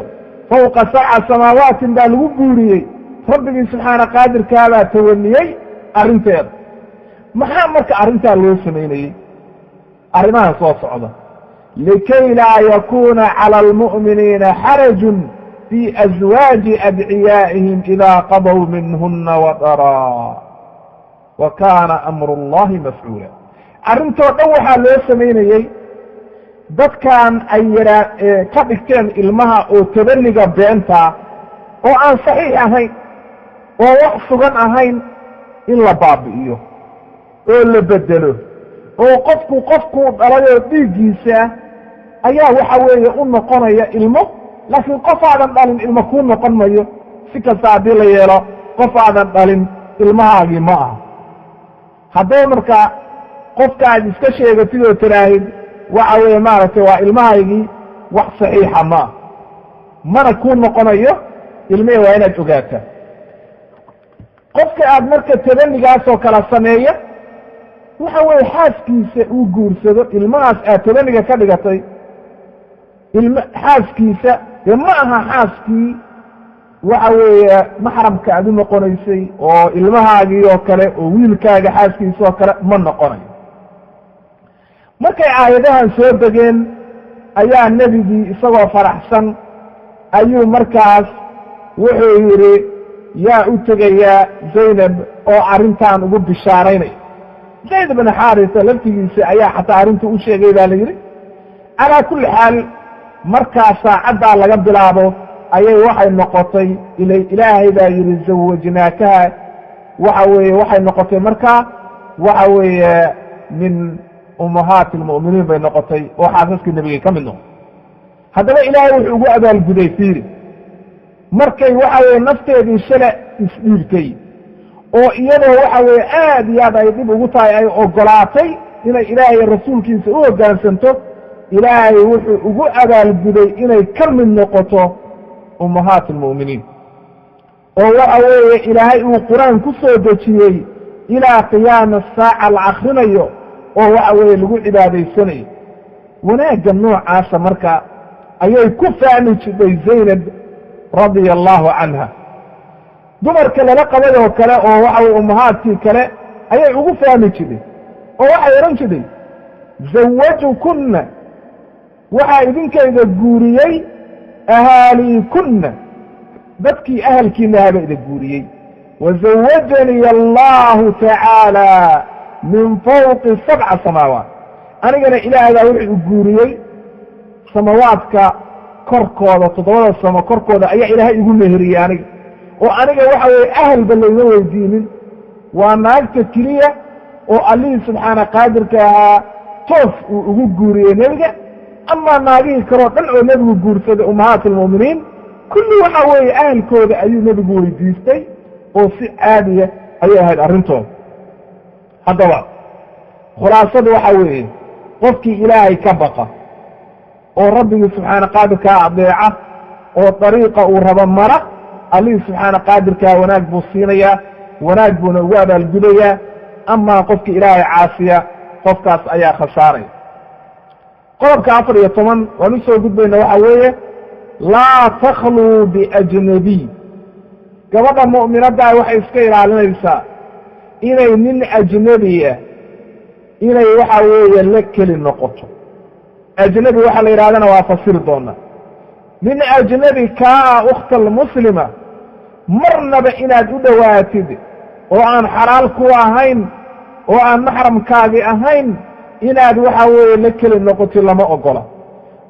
Fawqa sabca samaawaatin baa lagu guuriyey. Rabbigii subxaana qaadirkaabaa tawaliyey arrinteeda." Maxaa marka arrintaa loo samaynayey? Arrimahan soo socda: "Likay laa yakuuna cala almu'miniina xarajun fii aswaaji adciyaa'ihim idaa qadow minhuna wadaraa wa kaana amru Allahi mafcuula." Arrintoo dhan waxaa loo samaynayey dadkan ay yaraa ka dhigteen ilmaha oo tabaniga beenta oo aan saxiix ahayn. Oo wax sugan ahayn in la baabi'iyo oo la bedelo, oo qofku qofkuu dhalayoo dhiiggiisa ayaa waxa weeye u noqonaya ilmo, laakiin qof aadan dhalin ilmo kuu noqon mayo. Si kasta haddii la yeelo, qof aadan dhalin ilmahaagii ma aha. Haddaba marka qofka aad iska sheegatid oo tiraahid waxa weeye maaragtay waa ilmahaygii, wax saxiixa ma ah, mana kuu noqonayo ilmihi. Waa inaad ogaataa qofka aad marka tabanigaasoo kala sameeya, waxa weeye xaaskiisa uu guursado, ilmahaas aad tabaniga ka dhigatay ilm xaaskiisa dee ma aha xaaskii waxa weeye maxramka aad u noqonaysay oo ilmahaagii oo kale oo wiilkaaga xaaskiisa oo kale ma noqonayo. Markay aayadahan soo degeen ayaa nebigii isagoo faraxsan ayuu markaas wuxuu yidhi: "Yaa u tegayaa Zaynab oo arrintan ugu bishaaraynaya?" Zayd bin Xaarisa laftigiisa ayaa xataa arrinta u sheegay baa la yidhi. Calaa kulli xaal, markaa saacaddaa laga bilaabo ayay waxay noqotay, ila Ilaahay baa yidhi "zawajnaakaha", waxa weeye waxay noqotay markaa waxa weeye min ummahaati almu'miniin bay noqotay oo xaasaskii nebigay ka mid noqotay. Haddaba Ilaahay wuxuu ugu abaalguday, fiiri, markay waxa weye nafteedii shale isdhiibtay oo iyadoo waxa weeye aad iyo aad ay dhib ugu tahay ay ogolaatay inay Ilaahay rasuulkiisa u hoggaansanto, Ilaahay wuxuu ugu abaalguday inay ka mid noqoto ummahaat almu'miniin, oo waxa weeye Ilaahay uu Qur-aan ku soo dejiyey ilaa qiyaama saaca la akrinayo oo waxa weeye lagu cibaadaysanayo. Wanaagga noocaasa marka ayay ku fahmi jirtay Zaynab radia allahu canha. Dumarka lala qabay oo kale oo waxa weye ummahaadkii kale ayay ugu fahmi jirtay, oo waxay odhan jirtay: "Zawajkunna, waxaa idinkayda guuriyey ahaaliikunna, dadkii ahalkiina haba ida guuriyey. Wazawajaniy allahu tacaala min fawqi sabca samaawaat, anigana Ilaahay baa wuxuu guuriyey samawaadka korkooda, toddobada samo korkooda ayaa Ilaahay igu meheriyey aniga, oo aniga waxa weye ahalba layma weydiinin." Waa naagta keliya oo Allihii subxaana qaadirka ahaa toos uu ugu guuriyey nebiga. Amaa naagihii kaleo dhan oo nebigu guursaday, ummahaat almu'miniin, kulli waxa weeye ahalkooda ayuu nebigu weydiistay oo si caadiya ayay ahayd arrintooda. Haddaba khulaasadu waxa weeye, qofkii Ilaahay ka baqa oo Rabbigii subxaana qaadirkaa adeeca oo dariiqa uu rabo mara, Allihii subxaana qaadirkaa wanaag buu siinayaa, wanaag buuna ugu abaalgudayaa. Amaa qofkii Ilaahay caasiya, qofkaas ayaa khasaaraya. Qodobka 14 waan usoo gudbayna, waxa weeye laa takhluu biajnabiy. Gabadha mu'minaddaa waxay iska ilaalinaysaa inay nin ajnebiya inay waxa weeye la keli noqoto. Ajnebi waxaa la yidhahdana waa fasiri doonaa. Nin ajnebi kaa ah, ukhta almuslima, marnaba inaad u dhowaatid oo aan xalaal ku ahayn oo aan maxramkaagi ahayn inaad waxa weeye la keli noqotid lama ogola,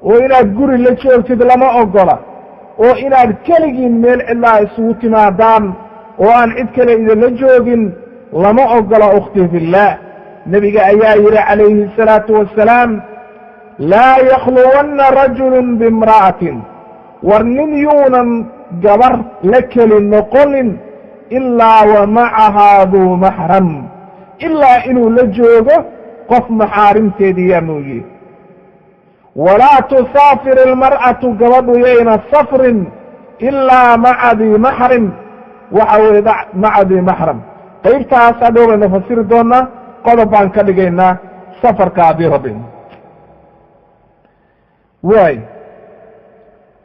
oo inaad guri la joogtid lama ogola, oo inaad keligiin meel cidlaa isugu timaadaan oo aan cid kale idinla joogin lama ogola. Ukhti fillaah, nebiga ayaa yidhi calayhi asalaatu wassalaam: "Laa yakhluwanna rajulun biimra'atin", war nin yuunan gabar la keli noqonin, "ilaa wa macahaa duu maxram", ilaa inuu la joogo qof maxaarimteediiyaa mooye. "Walaa tusaafir ilmar'atu", gabadhu yayna safrin, "ilaa maca dii maxrim", waxa weye maca dii maxram. Qaybtaas hadhow baynu fasiri doonaa, qodob baan ka dhigaynaa safarka haddii Rabbi. Waay,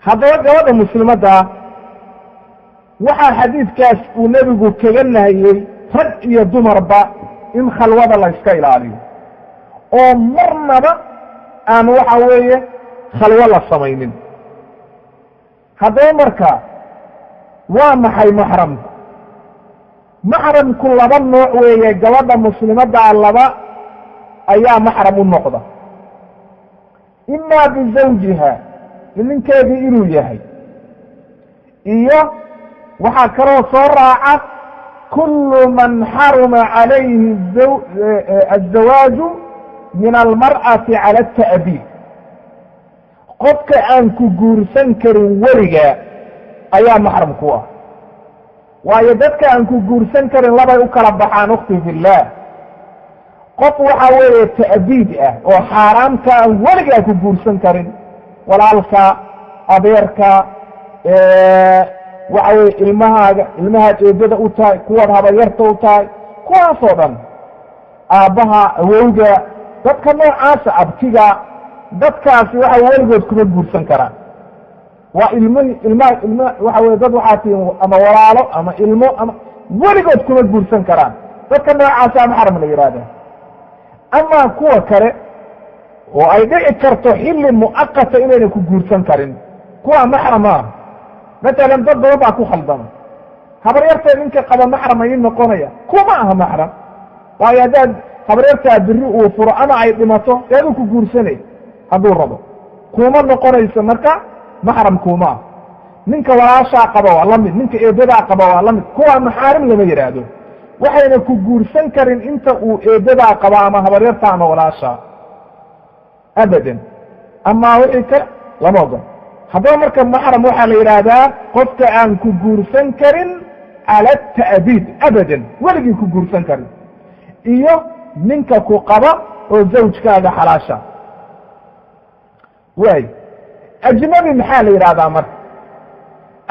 haddaba gabadha muslimaddaa waxaa xadiidkaas uu nebigu kaga nahiyey rag iyo dumarba in khalwada la iska ilaaliyo oo marnaba aan waxa weeye khalwo la samaynin. Haddaba marka waa maxay maxramku? Maxramku laba nooc weeye. Gabadha muslimaddaa laba ayaa maxram u noqda: imaa bizawjiha, ninkeedii inuu yahay, iyo Waxaa kaloo soo raaca kullu man xaruma calayhi azawaaju min almar'ati cala ata'biid. Qofka aan ku guursan karin weligaa ayaa maxram ku ah. Waayo, dadka aan ku guursan karin labay u kala baxaan, ukhti fillaah. Qof waxa weeye ta'biid ah oo xaaraamka aan weligaa ku guursan karin, walaalka, adeerka, waxa weye ilmahaaga, ilmahaad eedada u tahay, kuwaad habayarta u tahay, kuwaasoo dhan, aabbaha, awowga, dadka noocaasa, abtiga, dadkaasi waxa weligood kuma guursan karaan. Waa ilmhi ilma ilma waxa weye dad waxaa tihin ama walaalo ama ilmo ama weligood kuma guursan karaan. Dadka noocaasa maxram la yidhaahda. Amaa kuwa kale oo ay dhici karto xilli mu'aqata inayna ku guursan karin, kuwa maxram maaha. Matalan, dad badan baa ku khaldama: habaryartee ninka qaba maxram ayuu noqonaya. Kuma aha maxram, waayo haddaad habaryartaa biri uu furo ama ay dhimato, dee aduu ku guursanay hadduu rabo, kuma noqonayso marka maxram kuma ah. Ninka walaashaa qaba waa la mid, ninka eedadaa qaba waa la mid. Kuwa maxaarim lama yidhaahdo, waxayna ku guursan karin inta uu eedadaa qaba ama habaryarta ama walaashaa abadan. Amaa wixii kale lama ogol. Haddaba marka maxram waxaa la yidhaahdaa qofka aan ku guursan karin cala ata'biid, abadan weligii ku guursan karin, iyo ninka ku qaba oo zawjkaaga xalaasha. Waay, ajnabi maxaa la yidhahdaa marka?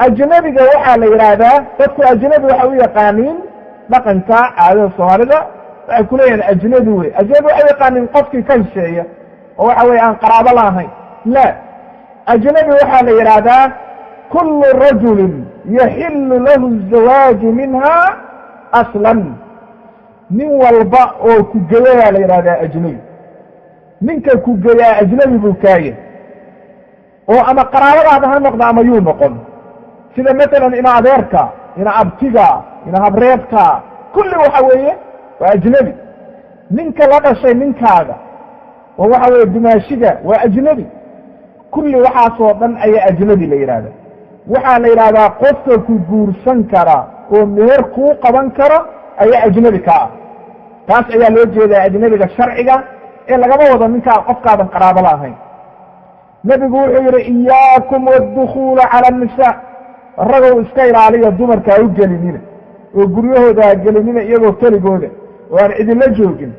Ajnabiga waxaa la yidhaahdaa, dadku ajnabi waxay u yaqaaniin dhaqanka caadada Soomaalida, waxay kuleeyihin ajnabi wey. Ajnabi waxay u yaqaaniin qofkii ka hisheeya oo waxa weye aan qaraabo la ahayn. La, ajnabi waxaa la yidhaahdaa kullu rajulin yaxilu lahu azawaaju minha aslan. Nin walba oo ku geyayaa la yidhahdaa ajnabi. Ninka ku geyaa ajnabi buu kaaya, oo ama qaraabadaada ha noqda ama yuu noqon, sida matalan ina adeerka, ina abtiga, ina habreedka, kulli waxa weeye waa ajnabi. Ninka la dhashay ninkaaga oo waxa weeye dumaashiga waa ajnabi. Kulli waxaasoo dhan ayaa ajnabi la yidhahda. Waxaa la yidhahdaa qofka ku guursan kara oo meher kuu qaban karo ayaa ajnabi ka ah. Taas ayaa loo jeedaa ajnabiga sharciga ee lagama wado ninkaa qofkaadan qaraabo la ahayn. Nebigu wuxuu yidhi: "Iyaakum waddukhuula cala annisaa." Ragow, iska ilaaliya dumarka ha u gelinina oo guryahooda ha gelinina iyagoo keligooda oo aan cidinla joogin.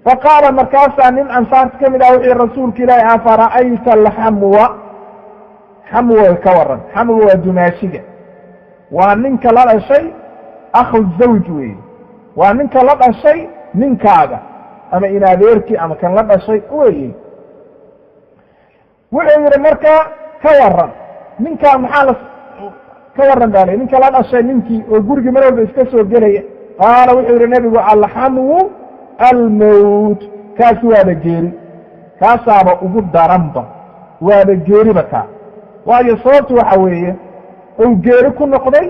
Fa qaala, markaasaa nin ansaarta ka mid ah wuxuu yihi: "Rasuulka Ilaahi, afara'ayta alxamwa?" Xamwa ka waran? Xamwa waa dumaashiga, waa ninka la dhashay, akhu zawj weeye, waa ninka la dhashay ninkaaga ama inadeerkii ama kan la dhashay weye. Wuxuu yidhi marka: "Ka waran ninkaa? Maxaa la ka warran baa lay ninka la dhashay ninkii oo gurigii mar walba iska soo gelaya?" Qaala, wuxuu yidhi nebigu: "Alxamwu almowt." Kaasi waaba geeri, kaasaaba ugu daranba, waaba geeriba kaa. Waayo, sababtu waxa weeye uu geeri ku noqday,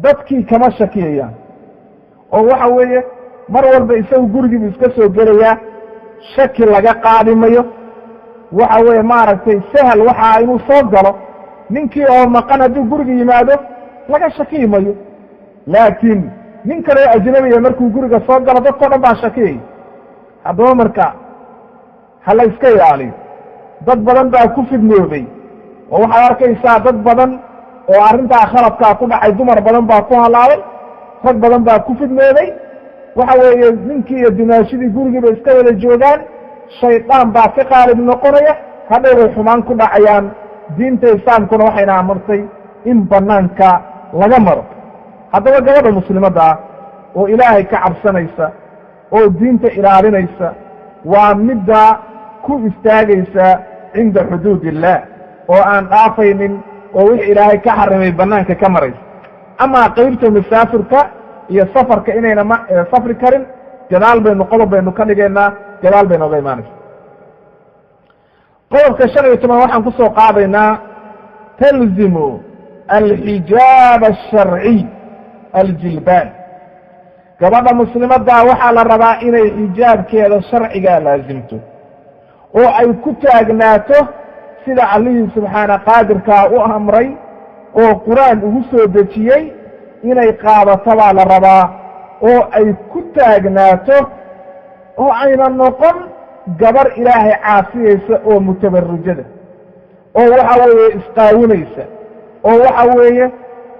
dadkii kama shakiyayaan, oo waxa weeye mar walba isagu gurigiibu iska soo gelayaa, shaki laga qaadi mayo. Waxa weeye, maaragtay, sahal waxaa inuu soo galo ninkii oo maqan. Hadduu guriga yimaado laga shakiyi mayo, laakiin nin kaleo ajnabiya markuu guriga soo galo, dadkao dhan baa shakiyay. Haddaba marka ha la iska ilaaliyo. Dad badan baa ku fidnoobay, oo waxaad arkaysaa dad badan oo arrintaa khaladkaa ku dhacay. Dumar badan baa ku halaabay, rag badan baa ku fidnoobay. Waxa weeye ninkii iyo dumaashidii gurigiiba iska wada joogaan, shaydaan baa ka qaalib noqonaya, hadhow bay xumaan ku dhacayaan. Diinta Islaamkuna waxayna amartay in banaanka laga maro. Haddaba gabadha muslimadda ah oo Ilaahay ka cabsanaysa oo diinta ilaalinaysa waa midda ku istaagaysa cinda xuduud illah, oo aan dhaafaynin, oo wixii Ilaahay ka xarimay banaanka ka maraysa. Amaa qeybta musaafirka iyo safarka inayna ma safri karin, gadaal baynu qodob baynu ka dhigaynaa, gadaal bay nooga imaanaysa. Qodobka 15 waxaan ku soo qaadaynaa: talzimu alxijaab asharciy aljilbaab. Gabadha muslimaddaa waxaa la rabaa inay xijaabkeeda sharcigaa laasimto oo ay ku taagnaato sida Allihii subxaana qaadirkaa u amray. oo qur-aan ugu soo dejiyey inay qaadato baa la rabaa, oo ay ku taagnaato, oo ayna noqon gabar ilaahay caasiyeysa oo mutabarrijada, oo waxa weeye isqaawinaysa, oo waxa weeye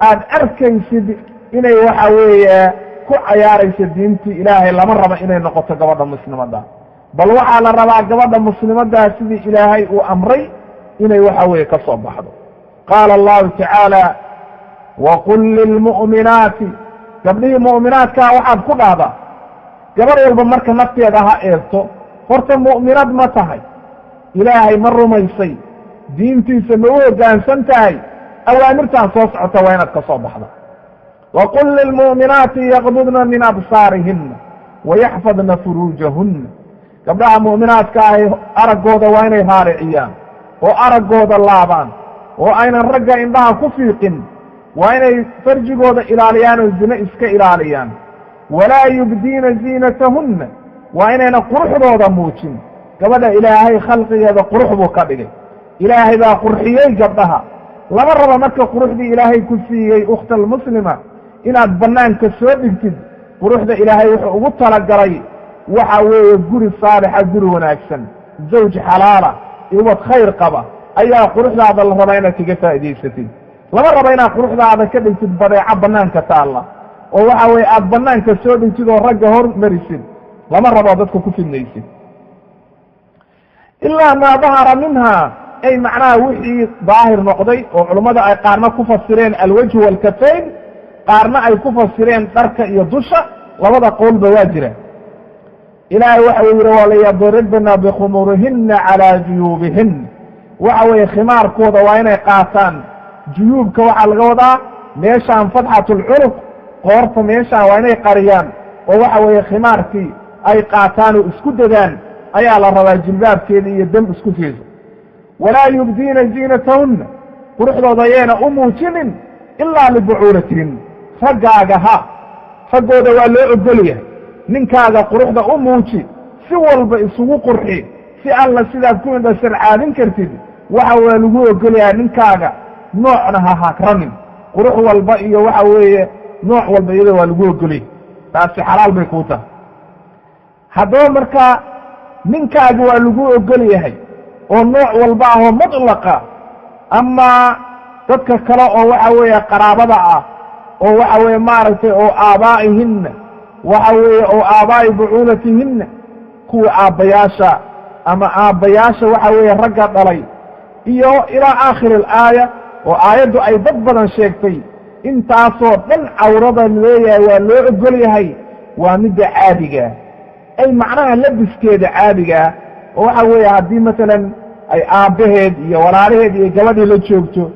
aad arkaysid inay waxa weeye ku cayaaraysa diintii ilaahay. Lama rabo inay noqoto gabadha muslimadda, bal waxaa la rabaa gabadha muslimaddaa sidii ilaahay uu amray inay waxa weeye ka soo baxdo. Qaala allahu tacaala: waqul lilmu'minaati, gabdhihii mu'minaadkaa waxaad ku dhahdaa. Gabar walba marka nafteeda ha eegto horta, mu'minad ma tahay? Ilaahay ma rumaysay? Diintiisa ma u hoggaansan tahay? Awaamirtaan soo socota waa inaad ka soo baxda. Waqul lilmu'minaati yaqdudna min absaarihinna wayaxfadna furuujahunna. Gabdhaha mu'minaadka ahi araggooda waa inay raariciyaan oo araggooda laabaan, oo aynan ragga indhaha ku fiiqin. Waa inay farjigooda ilaaliyaan oo zine iska ilaaliyaan. Walaa yubdiina ziinatahunna, waa inayna quruxdooda muujin. Gabadha ilaahay khalqigeeda qurux buu ka dhigay, ilaahay baa qurxiyey gabdhaha. Lama rabo marka quruxdii ilaahay ku siiyey, ukhta almuslima, inaad bannaanka soo dhigtid. Quruxda ilaahay wuxuu ugu talagalay waxa weeye guri saalixa, guri wanaagsan, zawj xalaala, ubad khayr qaba ayaa quruxdaada la rabaa inaad kaga faa'idaysatid. Lama rabo inaad quruxdaada ka dhigtid badeeco bannaanka taalla, oo waxa weeye aad bannaanka soo dhigtid oo ragga hor marisid. Lama rabo dadka ku fidnaysid. Ilaa maa dahara minha, ay macnaha wixii daahir noqday, oo culummada ay qaarna ku fasireen alwajhu waalkafayn, qaarna ay ku fasireen dharka iyo dusha. Labada qowlba waa jira. Ilaahay waxa uu yidhi: waliyadribna bikhumurihinna calaa juyuubihin. Waxa weeye khimaarkooda waa inay qaataan. Juyuubka waxaa laga wadaa meeshaan fatxatulcunuq, qoorta meeshaan waa inay qariyaan, oo waxa weeye khimaarkii ay qaataan oo isku dadaan ayaa la rabaa, jilbaabkeeda iyo dam isku siiso. Walaa yubdiina ziinatahunna, quruxdooda yeena u muujinin, ilaa libucuulatihin. Raggaaga ha, raggooda waa loo ogol yahay. Ninkaaga quruxda u muuji, si walba isugu qurxi, si alla sidaad ku indhasarcaadin kartid. Waxa waa lagu ogol yahay ninkaaga, noocna ha hakranin. Qurux walba iyo waxa weeye nooc walba iyada waa lagu ogolyahay, taasi xalaal bay kuu tahay. Haddaba markaa ninkaaga waa lagu ogol yahay oo nooc walba ah oo mutlaqa. Amaa dadka kale oo waxa weeye qaraabada ah, oo waxa weeye maaragtay, oo aabaa'ihinna, waxa weeye oo aabaa'i bucuulatihinna, kuwa aabbayaasha ama aabbayaasha waxa weeye ragga dhalay, iyo ilaa aakhiri alaaya oo aayaddu ay dad badan sheegtay, intaasoo dhan cawrada leeyahay waa loo ogol yahay. Waa midda caadigaa, ay macnaha labiskeeda caadigaa, oo waxa weeye haddii masalan ay aabbaheed iyo walaalaheed iyo gabadhii la joogto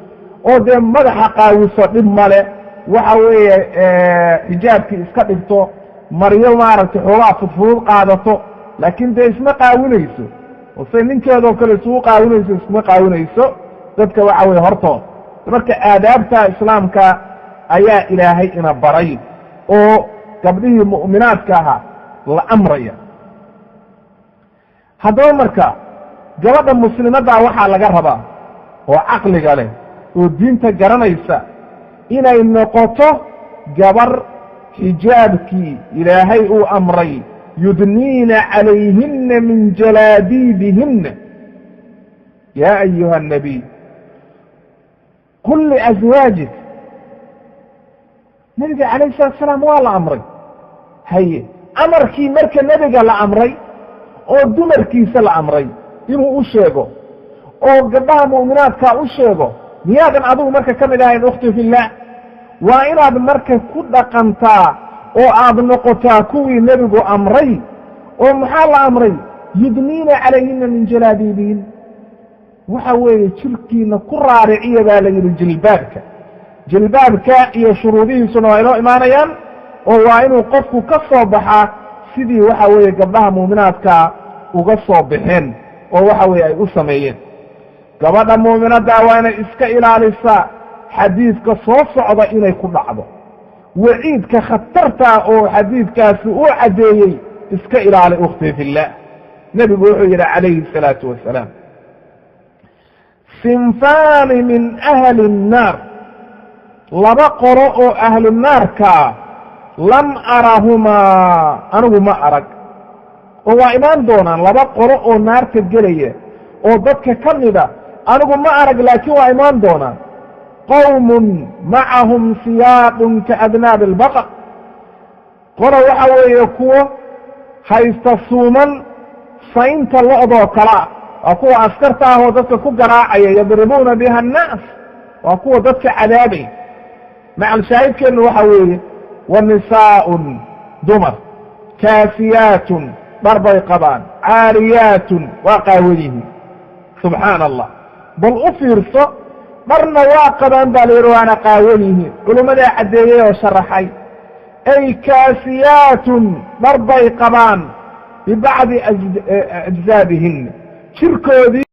oo dee madaxa qaawiso, dhib male. Waxa weeye xijaabkii iska dhigto, maryo maaragtay xoogaa fudfudud qaadato, laakiin dee isma qaawinayso, oo say ninkeedoo kale isugu qaawinayso iskuma qaawinayso dadka waxa weye hortooda. Marka aadaabta islaamka ayaa ilaahay ina baray oo gabdhihii mu'minaadka ahaa la amraya. Haddaba marka gabadha muslimaddaa waxaa laga rabaa oo caqliga leh oo diinta garanaysa inay noqoto gabar xijaabkii ilaahay uu amray, yudniina calayhinna min jalaabiibihinna. Yaa ayuha annabiy qul liaswaajik. Nebiga calayh salatu salaam waa la amray. Haye, amarkii marka nebiga la amray oo dumarkiisa la amray inuu u sheego oo gabdhaha mu'minaadkaa u sheego, miyaadan adigu marka ka mid ahayn, ukhti fillaah? Waa inaad marka ku dhaqantaa oo aad noqotaa kuwii nebigu amray. Oo maxaa la amray? Yudniina calayhina min jalaabiibihin. Waxa weeye jirkiina ku raariciya baa la yidhi jilbaabka. Jilbaabka iyo shuruudihiisuna waa inoo imaanayaan, oo waa inuu qofku ka soo baxaa sidii waxa weeye gabdhaha muuminaadkaa uga soo baxeen oo waxa weeye ay u sameeyeen. Gabadha muuminaddaa waa inay iska ilaalisaa xadiidka soo socda inay ku dhacdo, waciidka khatartaa oo xadiidkaasi uu caddeeyey. Iska ilaali, ukhtii fillaah. Nebigu wuxuu yidhi calayhi الsalaatu wasalaam: sinfaani min ahli الnaar. Laba qolo oo ahlu naarkaa lam arahumaa, anigu ma arag, oo waa imaan doonaan. Laba qolo oo naarta gelaya oo dadka ka mida anigu ma arag, laakiin waa imaan doonaan. Qowmun macahum siyaaqun kaadnaabi albaqar. Qolo waxa weeye kuwo haysta suuman saynta lo'doo kale ah, waa kuwa askarta ah oo dadka ku garaacaya, yadribuuna biha annaas, waa kuwa dadka cadaabay. Macal shaahidkeennu waxa weeye wa nisaa'un, dumar, kaasiyaatun, dhar bay qabaan, caariyaatun, waa qaawan yihiin. Subxaana Allah, bal u fiirso, dharna waa qabaan baa la yidhi, waana qaawan yihiin. Culummadaa caddeeyey oo sharaxay, ay kaasiyaatun, dhar bay qabaan, bibacdi ajsaabihinna, jirkoodii.